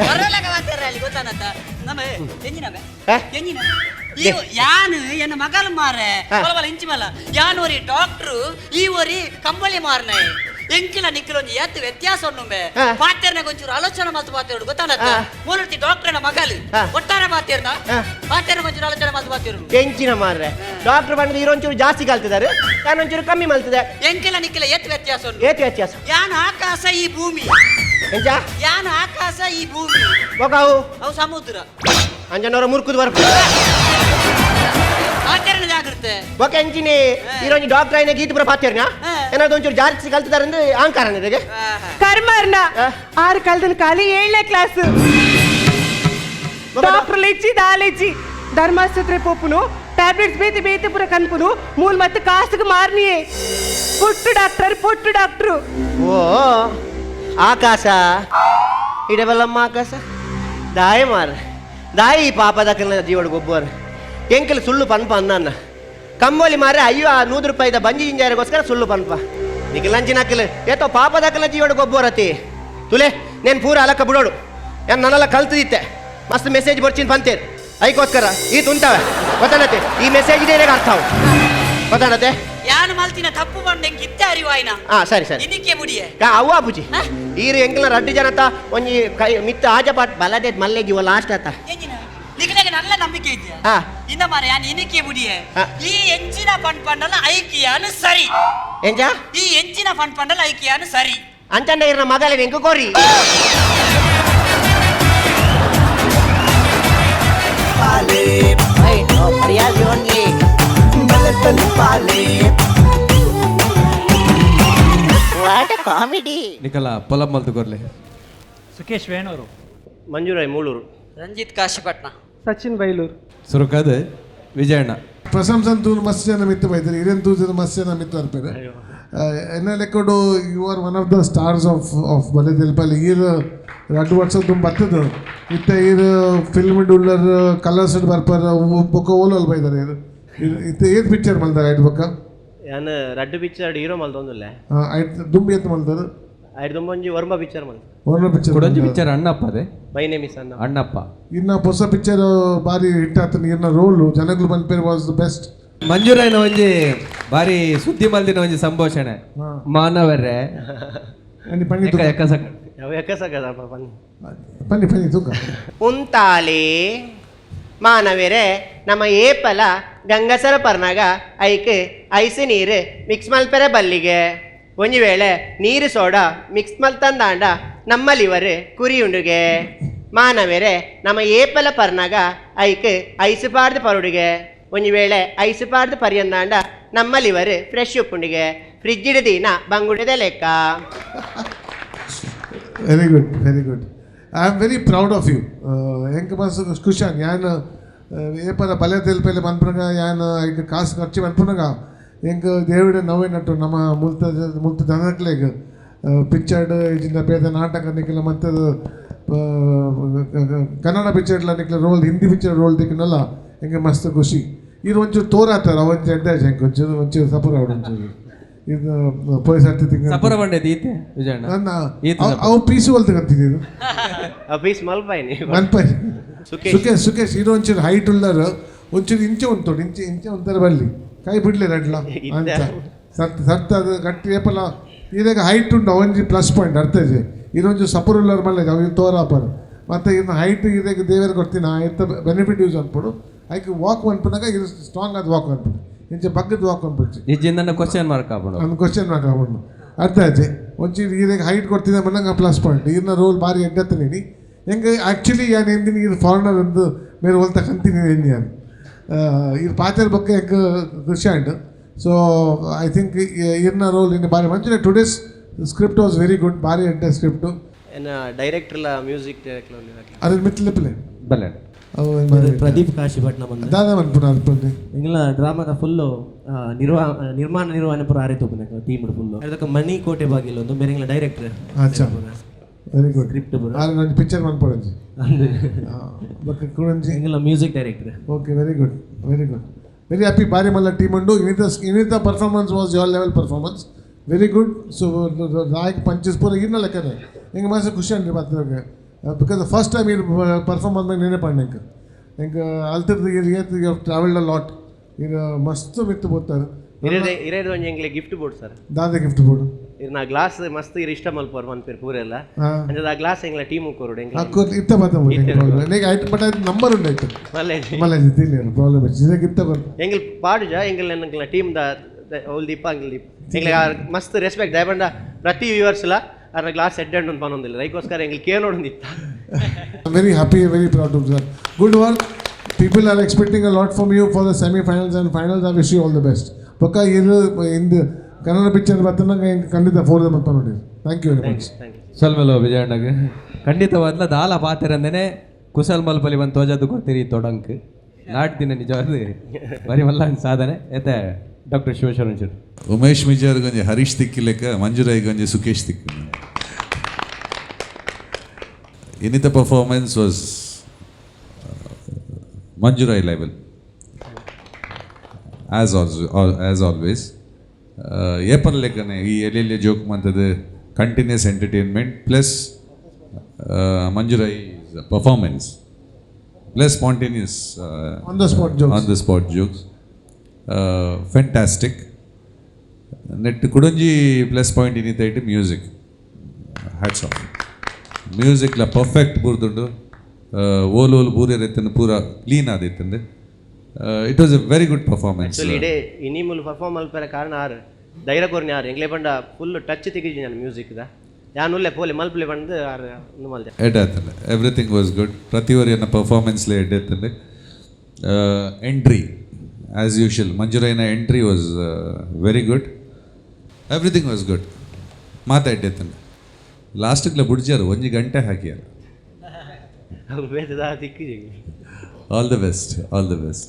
ಮರಲಕ ಮಾತಾಡ ಅಲ್ಲಿ ಗೊತ್ತಾನತ್ತ ನಮ್ಮ ಎಂಜಿನವೇ? ಹಾ? ಎಂಜಿನ ಈ ಯಾನು ಎನ್ನ ಮಗಲ್ ಮಾರೆ. ಹಾ. ಬಲ ಬಲ ಇಂಚಿ ಮಲ್ಲ ಯಾನ್ ಒರಿ ಡಾಕ್ಟ್ರು, ಈ ಒರಿ ಕಂಬಳಿ ಮಾರ್ನೆ. ಎಂಕಿಲ ನಿಕ್ಕಿಲ ಒಂಜಿ ಏತ್ ವ್ಯತ್ಯಾಸ ಉಂಡುಂಬೆ. ಹಾ. ಪಾತೆರ್ನ ಒಂಚೂರು ಆಲೋಚನೆ ಮಲ್ತು ಪಾತೆರು ಗೊತ್ತಾನತ್ತ. ಹಾ. ಮೂಲರ್ತಿ ಡಾಕ್ಟ್ರನ ಮಗಲ್. ಹಾ. ಒಟ್ಟಾರೆ ಪಾತೆರ್ನ. ಹಾ. ಪಾತೆರ್ನ ಒಂಚೂರು ಆಲೋಚನೆ ಮಲ್ತು ಪಾತೆರು. ಎಂಚಿನ ಮಾರ್ರೆ, ಡಾಕ್ಟರ್ ಬಂದು ಇರೋಂಚೂರು ಜಾಸ್ತಿ ಕಲ್ತಿದ್ದಾರೆ, ನಾನು ಒಂಚೂರು ಕಮ್ಮಿ ಮಲ್ತಿದೆ. ಎಂಕಿಲ ನಿಕ್ಕಿಲ ಏತ್ ವ್ಯತ್ಯಾಸ ಉಂಡು? ಏತ್ ವ್ಯತ್ಯಾಸ? ಯಾನ್ ಆಕಾಶ, ಈ ಭೂಮಿ. ಎಂಚ? ಯಾನ್ ಆಕಾಶ, ಈ ಭೂಮಿ. ಬೊಕಾವು? ಅವು ಸಮುದ್ರ. ಅಂಜನವರ ಮುರ್ಕುದು ಬರ್ಪು. ಪಾತೆರ್ನ ಜಾಗ್ರತೆ. ಬೊಕ ಎಂಚಿನಿ ಇರೋಂಜಿ ಡಾಕ್ಟರ್ అయిన ಗೀತ ಪುರ ಪಾತೆರ್ನ. ಹಾ. ಏನಾದ್ರು ಒಂಚೂರು ಜಾಸ್ತಿ ಕಲ್ತಿದ್ದಾರೆ ಅಂದ್ರೆ ಅಹಂಕಾರ ನಿನಗೆ. ಕರ್ಮರ್ನ. ಆ. ಆರು ಕಲ್ದನ್ ಖಾಲಿ ಏಳನೇ ಕ್ಲಾಸ್. ಡಾಕ್ಟರ್ ಲೆಚ್ಚಿ ದಾಲೆಚ್ಚಿ ಧರ್ಮಾಸ್ಪತ್ರೆ ಪೋಪುನು, ಟ್ಯಾಬ್ಲೆಟ್ಸ್ ಬೇತೆ ಬೇತೆ ಪುರ ಕನ್ಪುನು, ಮೂಲ್ ಮತ್ತೆ ಕಾಸುಗೆ ಮಾರ್ನಿಯೇ. ಪುಟ್ಟು ಡಾಕ್ಟರ್, ಪುಟ್ಟು ಡಾಕ್ಟ್ರು. ಓ ಆಕಾಶ ಇಡಬಲ್ಲಮ್ಮ ಆಕಾಶ ದಾಯ ಮಾರ ದಾಯಿ ಈ ಪಾಪದ ಜೀವಡ್ ಗೊಬ್ಬರ ಎಂಕಲ್ ಸುಳ್ಳು ಪನ್ಪ ಅನ್ನ ಕಂಬೋಲಿ ಮಾರೆ. ಅಯ್ಯೋ, ಆ 100 ರೂಪಾಯಿದ ಬಂಜಿ ಜಿಂಜಾರಿಗೋಸ್ಕರ ಸುಳ್ಳು ಪನ್ಪ ನಿಖಿಲ್ ನಕಿಲ್ ಏತೋ ಪಾಪದಕ್ಕಲ ಜೀವಡ್ ಗೊಬ್ಬರತಿ ತುಲೆ. ನೇನು ಪೂರ ಅಲಕ್ಕ ಬಿಡೋಡು ಏನ್ ನನ್ನೆಲ್ಲ ಕಲ್ತಿದ್ದೆ. ಮಸ್ತ್ ಮೆಸೇಜ್ ಬರ್ಚಿನ್ ಪಂತೇರ್ ಐಕೋಸ್ಕರ ಈ ತುಂತವೆ ಗೊತ್ತಾನತೆ. ಈ ಮೆಸೇಜ್ ಇದೇ ಅರ್ಥ ಅವು ಗೊತ್ತಾನತೆ. ಯಾನ್ ಮಲ್ತಿನ ತಪ್ಪು ಬಂಡ ಎಂಕ್ ಇತ್ತೆ ಅರಿವಾಯ್ನ. ಹಾ ಸರಿ ಸರಿ. ಇದಕ್ಕೆ ಮುಡಿಯೆ. ಕಾ ಅವ್ವ ಬುಜಿ ಈರು ಎಂಕಲ್ನ ರಡ್ಡು ಜನತ ಒಂಜಿ ಕೈ ಮಿತ್ತ ಆಜ ಪಾಟ್ ಬಲದೆ ಮಲ್ಲೆಗಿ ಲಾಸ್ಟ್ ಆತ. ಎಂಜಿನ ನಿಗಲೆಗೆ ನಲ್ಲ ನಂಬಿಕೆ ಇದೆಯಾ? ಹಾ. ಇಂದ ಮಾರೆ ಯಾನ್ ಇನಿಕೆ ಮುಡಿಯೆ. ಹಾ. ಈ ಎಂಚಿನ ಫಂಡ್ ಪಂಡಲ ಐಕಿಯಾನು ಸರಿ. ಎಂಜ? ಈ ಎಂಚಿನ ಫಂಡ್ ಪಂಡಲ ಐಕಿಯಾನು ಸರಿ. ಅಂಚಂಡ ಇರ್ನ ಮಗಲೆ ಎಂಕು ಕೋರಿ. ನಿಕಲ ಪೊಲಂ ಮಲ್ತು ಕೊರ್ಲೆ. ಸುಖೇಶ್ ವೇಣೂರು. ಮಂಜೂರಾಯ್ ಮೂಳೂರು. ರಂಜಿತ್ ಕಾಶಿಪಟ್ನ. ಸಚಿನ್ ಬೈಲೂರು. ಸುರುಕಾದ ವಿಜಯಣ್ಣ. ಪ್ರಶಂಸನ್ ತೂನು ಮಸ್ತ್ ಜನ ಮಿತ್ತು ಬೈತಾರೆ, ಇರೇನು ತೂಜನ ಮಸ್ತ್ ಜನ ಮಿತ್ತು ಬರ್ಪೇರು. ಎನ್ನ ಲೆಕ್ಕಡು you are one of the stars of ಬಲೆ ತೆಲ್ಪಲ್ಲಿ. ಈರ್ ರಡ್ಡು ವರ್ಷ ತುಂಬ ಬರ್ತದೆ ಇತ್ತ ಈರ್ ಫಿಲ್ಮ್ ಉಳ್ಳರ್ ಕಲರ್ಸ್ ಬರ್ಪಾರ ಬೊಕ್ಕ ಓಲಲ್ ಬೈದಾರೆ. ಈರ್ ಇತ್ತ ಏತ್ ಪಿಕ್ಚರ್ ಮಲ್ದಾರೆ ಐಟ್ ಬೊಕ್ಕ? ಯಾನ್ ರಡ್ಡು ಪಿಕ್ಚರ್ ಹೀರೋ ಮಲ್ತೊಂದುಲ್ಲೆ. ಐಟ್ ದುಂಬಿ ಎತ್ ಮಲ್ದಾರೆ? ಐಟ್ ದುಂಬೊಂಜಿ ವರ್ಮ ಪಿಕ್ಚರ್ ಮಲ್ತ. ಓರ್ಮ ಪಿಕ್ಚರ್. ಕುಡೊಂಜಿ ಪಿಕ್ಚರ್ ಅಣ್ಣಪ್ಪ ಅದೇ. My name is ಅಣ್ಣ. ಅಣ್ಣಪ್ಪ. ಇನ್ನ ಹೊಸ ಪಿಕ್ಚರ್ ಬಾರಿ ಹಿಟ್ ಆತನ. ಇನ್ನ ರೋಲು ಜನಗಳು ಬಂದ್ಪೇರು was the best. ಮಂಜೂರಾಯನ ಒಂಜಿ ಬಾರಿ ಸುದ್ದಿ ಮಲ್ದಿನ ಒಂಜಿ ಸಂಭಾಷಣೆ ಮಾನವರೇ. ಪನ್ನಿ ಪನ್ನಿ. ಎಕ್ಕ ಎಕ್ಕ ಸಕ. ಅವು ಎಕ್ಕಸಕದಪ್ಪ ಪನ್ನಿ. ಪನ್ನಿ ಪನ್ನಿ ತೂಕ. ಉಂತಾಲಿ ಮಾನವರೇ, ನಮ್ಮ ಏಪಲ ಗಂಗಸರ ಪರ್ನಾಗ ಐಕ್ ಐಸ್ ನೀರು ಮಿಕ್ಸ್ ಮಲ್ಪೆರೆ ಬಲ್ಲಿಗೆ. ಒಂಜಿ ವೇಳೆ ನೀರು ಸೋಡಾ ಮಿಕ್ಸ್ ಮಲ್ತಂದಾಂಡ ನಮ್ಮ ಲಿವರ್ ಕುರಿ ಉಂಡುಗೆ. ಮಾನವರೇ, ನಮ್ಮ ಏಪಲ ಪರ್ನಾಗ ಐಕ್ ಐಸ್ ಪಾಡ್ದು ಪರುಡುಗೆ. ಒಂಜಿ ವೇಳೆ ಐಸ್ ಪಾಡ್ದು ಪರಿಯಂದಾಂಡ ನಮ್ಮ ಲಿವರ್ ಫ್ರೆಶ್ ಉಪ್ಪುಂಡಿಗೆ. ಫ್ರಿಜ್ ದಿನ ಬಂಗುಡಿದ ಲೆಕ್ಕ. Very good, very good. I am very proud of you. ಎಂಕ್ ಮಸ್ತ್ ಖುಷಾನ್ ಯಾನ್ ಏಪಲ ಬಲೆ ತೆಲ್ಪೆಲೆ ಮನ್ಪುನಗ ಯಾನ್ ಐಕ್ ಕಾಸು ಖರ್ಚು ಮನ್ಪುನಗ ಎಂಕ್ ದೇವಿಡ ನವೇ ನಟ್ಟು ನಮ್ಮ ಮುಲ್ತ ಮುಲ್ತ ಜನಕ್ಲೆಗ್ ಪಿಕ್ಚರ್ಡ್ ಇಜಿಂದ ಬೇತೆ ನಾಟಕ ನಿಕ್ಲ ಮತ್ತದ Kannada ಪಿಕ್ಚರ್ಲ ನಿಕ್ಲ roll, Hindi picture roll ತಿಕ್ಕನಲ್ಲ ಎಂಕ್ ಮಸ್ತ್ ಖುಷಿ. ಇದು ಒಂಚೂರು ತೋರಾತಾರ ಒಂಚೂರು ಎಡ್ಡೆ ಎಂಕ್ ಒಂಚೂರು ಒಂಚೂರು ಸಪುರ ಆವಡು ಒಂಚೂರು ಇದು ಪೋಯ್ ಸರ್ತಿ ತಿಂಗ. ಸಪುರ ಬಂಡೆ ಈತೆ ವಿಜಯಣ್ಣ. ನನ್ನ ಈತ. ಅವು ಪೀಸು ಹೊಲ್ತಕಂತಿದ್ದು. ಆ ಪೀಸ್ ಮಲ್ಪಾಯಿನಿ. ಮನ್ಪೈ. ಸುಖೇಶ್. ಸುಖೇಶ್ ಸುಖೇಶ್ ಇದು ಒಂಚೂರು ಹೈಟ್ ಉಳ್ಳರು ಒಂಚೂರು ಇಂಚೆ ಉಂಟು ಇಂಚೆ ಇಂಚೆ ಒಂಥರ ಬರಲಿ ಕೈ ಬಿಡ್ಲಿ ರಡ್ಲ ಅಂತ ಸರ್ತ ಸರ್ತ ಅದು ಗಟ್ಟಿ ಏಪಲ ಇದಾಗ ಹೈಟ್ ಉಂಟು ಒಂಜಿ ಪ್ಲಸ್ ಪಾಯಿಂಟ್ ಅರ್ಥ ಇದೆ. ಇದೊಂಚೂರು ಸಪುರ್ ಉಳ್ಳರ್ ಮಲ್ಲೆ ಅವು ತೋರಾಪರ್ ಮತ್ತು ಇನ್ನು ಹೈಟ್ ಇದಕ್ಕೆ ದೇವರು ಕೊಡ್ತೀನಿ ಆಯ್ತ ಬೆನಿಫಿಟ್ ಯೂಸ್ ಅನ್ಪುಡು ಐಕ್ ವಾಕ್ ಅನ್ಪುನಾಗ ಇದು ಸ್ಟ್ರಾಂಗ್ ಆದ ವಾಕ್ ಅನ್ಪುಡು ಇಂಚ ಬಗ್ಗದ ವಾಕ್ ಅನ್ಪುಡ್ಚಿ. ನಿಜ್ಜಿಂದ ಕ್ವಶನ್ ಮಾರ್ಕ್ ಆಪುಂಡು. ಒಂದು ಕ್ವಶನ್ ಮಾರ್ಕ್ ಆಪುಂಡು. ಅರ್ಥ ಆಯ್ತು. ಒಂಚೂರು ಇದಕ್ಕೆ ಹೈಟ್ ಕೊಡ್ತೀನಿ ಬಂದಂಗೆ ಪ್ಲಸ್ ಪಾಯಿಂಟ್. ಇನ್ನ ರೋಲ್ ಭಾರಿ ಎಡ್ಡತ್ತನೇನಿ ಹೆಂಗೆ ಆ್ಯಕ್ಚುಲಿ ಯಾನ್ ಎಂದಿನ ಇದು ಫಾರಿನರ್ ಅಂದು ಮೇರೆ ಹೋಲ್ತ ಕಂತೀನಿ ಎಂದಿ ಯಾನ್ ಇದು ಪಾತ್ರ ಬಗ್ಗೆ ಹೆಂಗೆ ಖುಷಿ ಆಯ್ತು. ಸೊ I think ಇರ್ನ ರೋಲ್ ಇನ್ನು ಭಾರಿ ಮಂಚಿನ. Today's script was very good, ಭಾರಿ ಎಡ್ಡೆ ಸ್ಕ್ರಿಪ್ಟು. ಎನ್ನ ಡೈರೆಕ್ಟರ್ಲ ಮ್ಯೂಸಿಕ್ ಡೈರೆಕ್ಟರ್. ಅದ್ರ ಮಿತ್ತಲಿಪ್ಪಲೆ. ಬಲ್ಲೆ. ಅವು ಭಾರಿ. ಪ್ರದೀಪ್ ಕಾಶಿಪಟ್ನ ಬಂದ. ದಾದ ಮನ್ಪುಣ ಅನ್ಪುಂಡಿ. ಎಂಗ್ಲ ಡ್ರಾಮಾದ ಫುಲ್ಲು ನಿರ್ಮಾಣ ನಿರ್ವಹಣೆ ಪೂರ ಆರೆ ತೂಪುನ ಟೀಮ್ ಫುಲ್ಲು. ಅದಕ್ಕೆ ಮಣಿ ಕೋಟೆ ಬಾಗಿಲು ಒಂದು ಮೇರೆಂಗ್ಲ ಡೈರೆಕ್ಟರ್. ಅಚ್ಚಾ, ವೆರಿ ಗುಡ್. ಸ್ಕ್ರಿಪ್ಟ್ ಪೂರ. ಆದ್ರೆ ಒಂದು ಪಿಕ್ಚರ್ ಮನ್ಪೊಡಂಜಿ ಬೊಕ್ಕ ಕುಡಂಜಿ. ಎಂಗ್ಲ music director. Okay, very good, very good, very happy. ಬಾರಿ ಮಲ್ಲ ಟೀಮ್ ಉಂಡು. ಇನ್ನಿತ ಇನ್ನಿತ performance was your level performance, very good. So Nayak punches ಪೂರ ಇನ್ನ ಲೆಕ್ಕನೆ ಹಿಂಗೆ ಮನಸ್ಸು ಖುಷಿ ಅಂಡ್ರಿ ಮಾತ್ರ, because first time ಇರ್ ಪರ್ಫಾರ್ಮ್ ಆದ್ಮೇಲೆ నేనే పండి ఇంక ఇంకా ಅಲ್ತಿರ್ದು ಇರ್ ಏತ್ you travelled a lot ಇರ್ ಮಸ್ತ್ ಮಿತ್ತು ಬೋತಾರೆ. ಇರೇದೆ ಇರೇದು ಒಂಜಿ ಎಂಗ್ಲೆ ಗಿಫ್ಟ್ ಬೋರ್ಡ್ ಸರ್. ದಾದ ಗಿಫ್ಟ್ ಬೋರ್ಡ್? ಇರ್ನ ಗ್ಲಾಸ್ ಮಸ್ತ್ ಇರ್ ಇಷ್ಟ ಮಲ್ಪೋರ್ ಮನ್ಪೇರ್ ಪೂರೆಲ್ಲ. ಅಂಚದ ಆ ಗ್ಲಾಸ್ ಎಂಗ್ಲ ಟೀಮ್ ಕೊರಡು ಎಂಗ್ಲ. ಇತ್ತ ಬತ್ತ ನೀಗ ಆಯ್ತು, ಬಟ್ ಆಯ್ತು ನಂಬರ್ ಉಂಡು ಆಯ್ತು. ಮಲ್ಲೆ. ಮಲ್ಲ ತಿಲ್ಲ ಪ್ರಾಬ್ಲಮ್ ಇದಕ್ಕೆ ಇತ್ತ ಬರ್ತ. ಎಂಗ್ಲ ಪಾಡುಜ ಎಂಗ್ಲ ಎಂಗ್ಲ ಟೀಮ್ the ಓಲ್ ದೀಪ ಅಂಗ್ಲ ದೀಪ ಎಂಗ್ಲ ಮಸ್ತ್ ರೆಸ್ಪೆಕ್ಟ್ ದಯಬಂಡ ಪ್ರತಿ ವ್ಯೂವರ್ಸ್ ಲ ಅರ್ನ ಗ್ಲಾಸ್ ಹೆಡ್ ಅಂಡ್ ಒಂದು ಪನೊಂದಿಲ್ಲ ರೈಕೋಸ್ಕರ ಎಂಗ್ಲ ಕೇನೋಡೊಂದಿತ್ತ. I'm very happy and very proud of that. Good work. People are expecting a lot from you for the semi-finals and finals. I wish you all the best. ಪಕ್ಕ ಇದು ಇಂದು Kannada picture ಬರ್ತನಾಗ ಖಂಡಿತ four ಮತ್ತ ನೋಡಿ. Thank you very much. Thank you. ಸೊಲ್ಮೆಲೋ ವಿಜಯಣ್ಣಗ್. ಖಂಡಿತವಾದ್ಲ ದಾಲ ಪಾತೆರಂದೇನೆ ಕುಸಲ್ ಮಲ್ಪಲಿ ಬಂದು ತೋಜದ್ದು ಕೊಡ್ತೀರಿ ತೊಡಂಕ್ not ದಿನ ನಿಜವಾದ ಬರಿ ಮಲ್ಲ ಸಾಧನೆ ಎತ್ತೆ ಡಾಕ್ಟರ್ ಶಿವಶರಣ್ ಶೆಟ್ಟಿ. ಉಮೇಶ್ ಮಿಜಾರ್ಗೊಂಜಿ ಹರೀಶ್ ತಿಕ್ಕಿಲೆಕ್ಕ, ಮಂಜುರಾಯ್ಗೊಂಜಿ ಸುಕೇಶ್ ತಿಕ್ಕು. ಇನ್ನಿತ performance was Manju Rai level as always. ಏಪಲ್ ಲೆಕ್ಕನೆ ಈ ಎಲ್ಲೆಲ್ಲಿ ಜೋಕ್ ಮಂತದ್ದು continuous entertainment plus Manju Rai performance plus spontaneous On the spot jokes. On the spot jokes, fantastic. Net ಕುಡೊಂಜಿ plus point ಇನ್ನಿತೈಟ್ music. Hats off. ಮ್ಯೂಸಿಕ್ಲ perfect ಬೂರ್ದುಂಡು. ಓಲ್ ಓಲ್ ಬೂರಿಯರ್ ಪೂರ clean ಆದಿತ್ತಂದೆ. It was a very good performance. Actually ಇಡೇ ಇನಿ ಮುಲು perform ಮಲ್ಪೆರ ಕಾರಣ ಆರ್ ಧೈರ್ಯ ಕೊರ್ನಿ ಆರ್ ಎಂಗ್ಲೆ ಪಂಡ full touch ತಿಕ್ಕಿಜಿ ನಾನು ಮ್ಯೂಸಿಕ್ the ಯಾನ್ ಉಲ್ಲೆ ಪೋಲೆ ಮಲ್ಪಲೆ ಪಂಡ್ ಆರ್ ಉಂದು ಮಲ್ದೆ. ಎಡ್ ಆತಂದೆ, ಎವ್ರಿಥಿಂಗ್ ವಾಸ್ ಗುಡ್. ಪ್ರತಿ ಒರಿಯನ್ನ ಪರ್ಫಾರ್ಮೆನ್ಸ್ಲೇ ಎಡ್ ಎತ್ತಂದೆ. ಎಂಟ್ರಿ ಆ್ಯಸ್ ಯೂಶುವಲ್ ಮಂಜುರೈನ entry was very good. Everything was good. ಮಾತಾಡ್ತಂದೆ ಲಾಸ್ಟಿಗ್ಲ ಬುಡ್ಜಾರು ಒಂಜಿ ಗಂಟೆ ಹಾಕಿಯಾರ. ಅವು ಬೇತದ ತಿಕ್ಕಿಜಿ. All the best, all the best.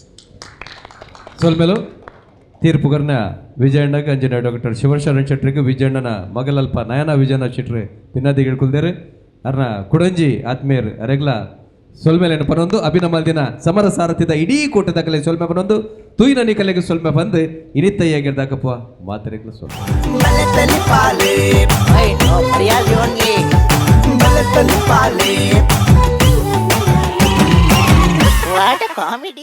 ಸೊಲ್ಮೆಲು ತೀರ್ಪುಗರ್ನ ವಿಜಯಣ್ಣಗೆ ಅಂಜನ ಡಾಕ್ಟರ್ ಶಿವಶರಣ್ ಶೆಟ್ರಿಗೆ ವಿಜಯಣ್ಣನ ಮಗಲಲ್ಪ ನಯನ ವಿಜಯನ ಶೆಟ್ರು ಪಿನ್ನದಿಗಳು ಕುಲ್ದೇರು ಅರ್ನ ಕುಡಂಜಿ ಆತ್ಮೀಯರ್ ಅರೆಗ್ಲ ಸೊಲ್ಮೆಲೇನು ಪನೊಂದು ಅಭಿನಮಲ್ದಿನ ಸಮರ ಸಾರಥಿದ ಇಡೀ ಕೂಟದ ಕಲೆ ಸೊಲ್ಮೆ ಪನೊಂದು ತೂಯಿನ ನಿಕಲೆಗೆ ಸೊಲ್ಮೆ ಬಂದು ಇನಿತ್ತಯ್ಯಾಗಿರ್ದಾಕಪ್ಪ ಮಾತರೆಗ್ಲ ಸೊಲ್ಮೆ. What a comedy.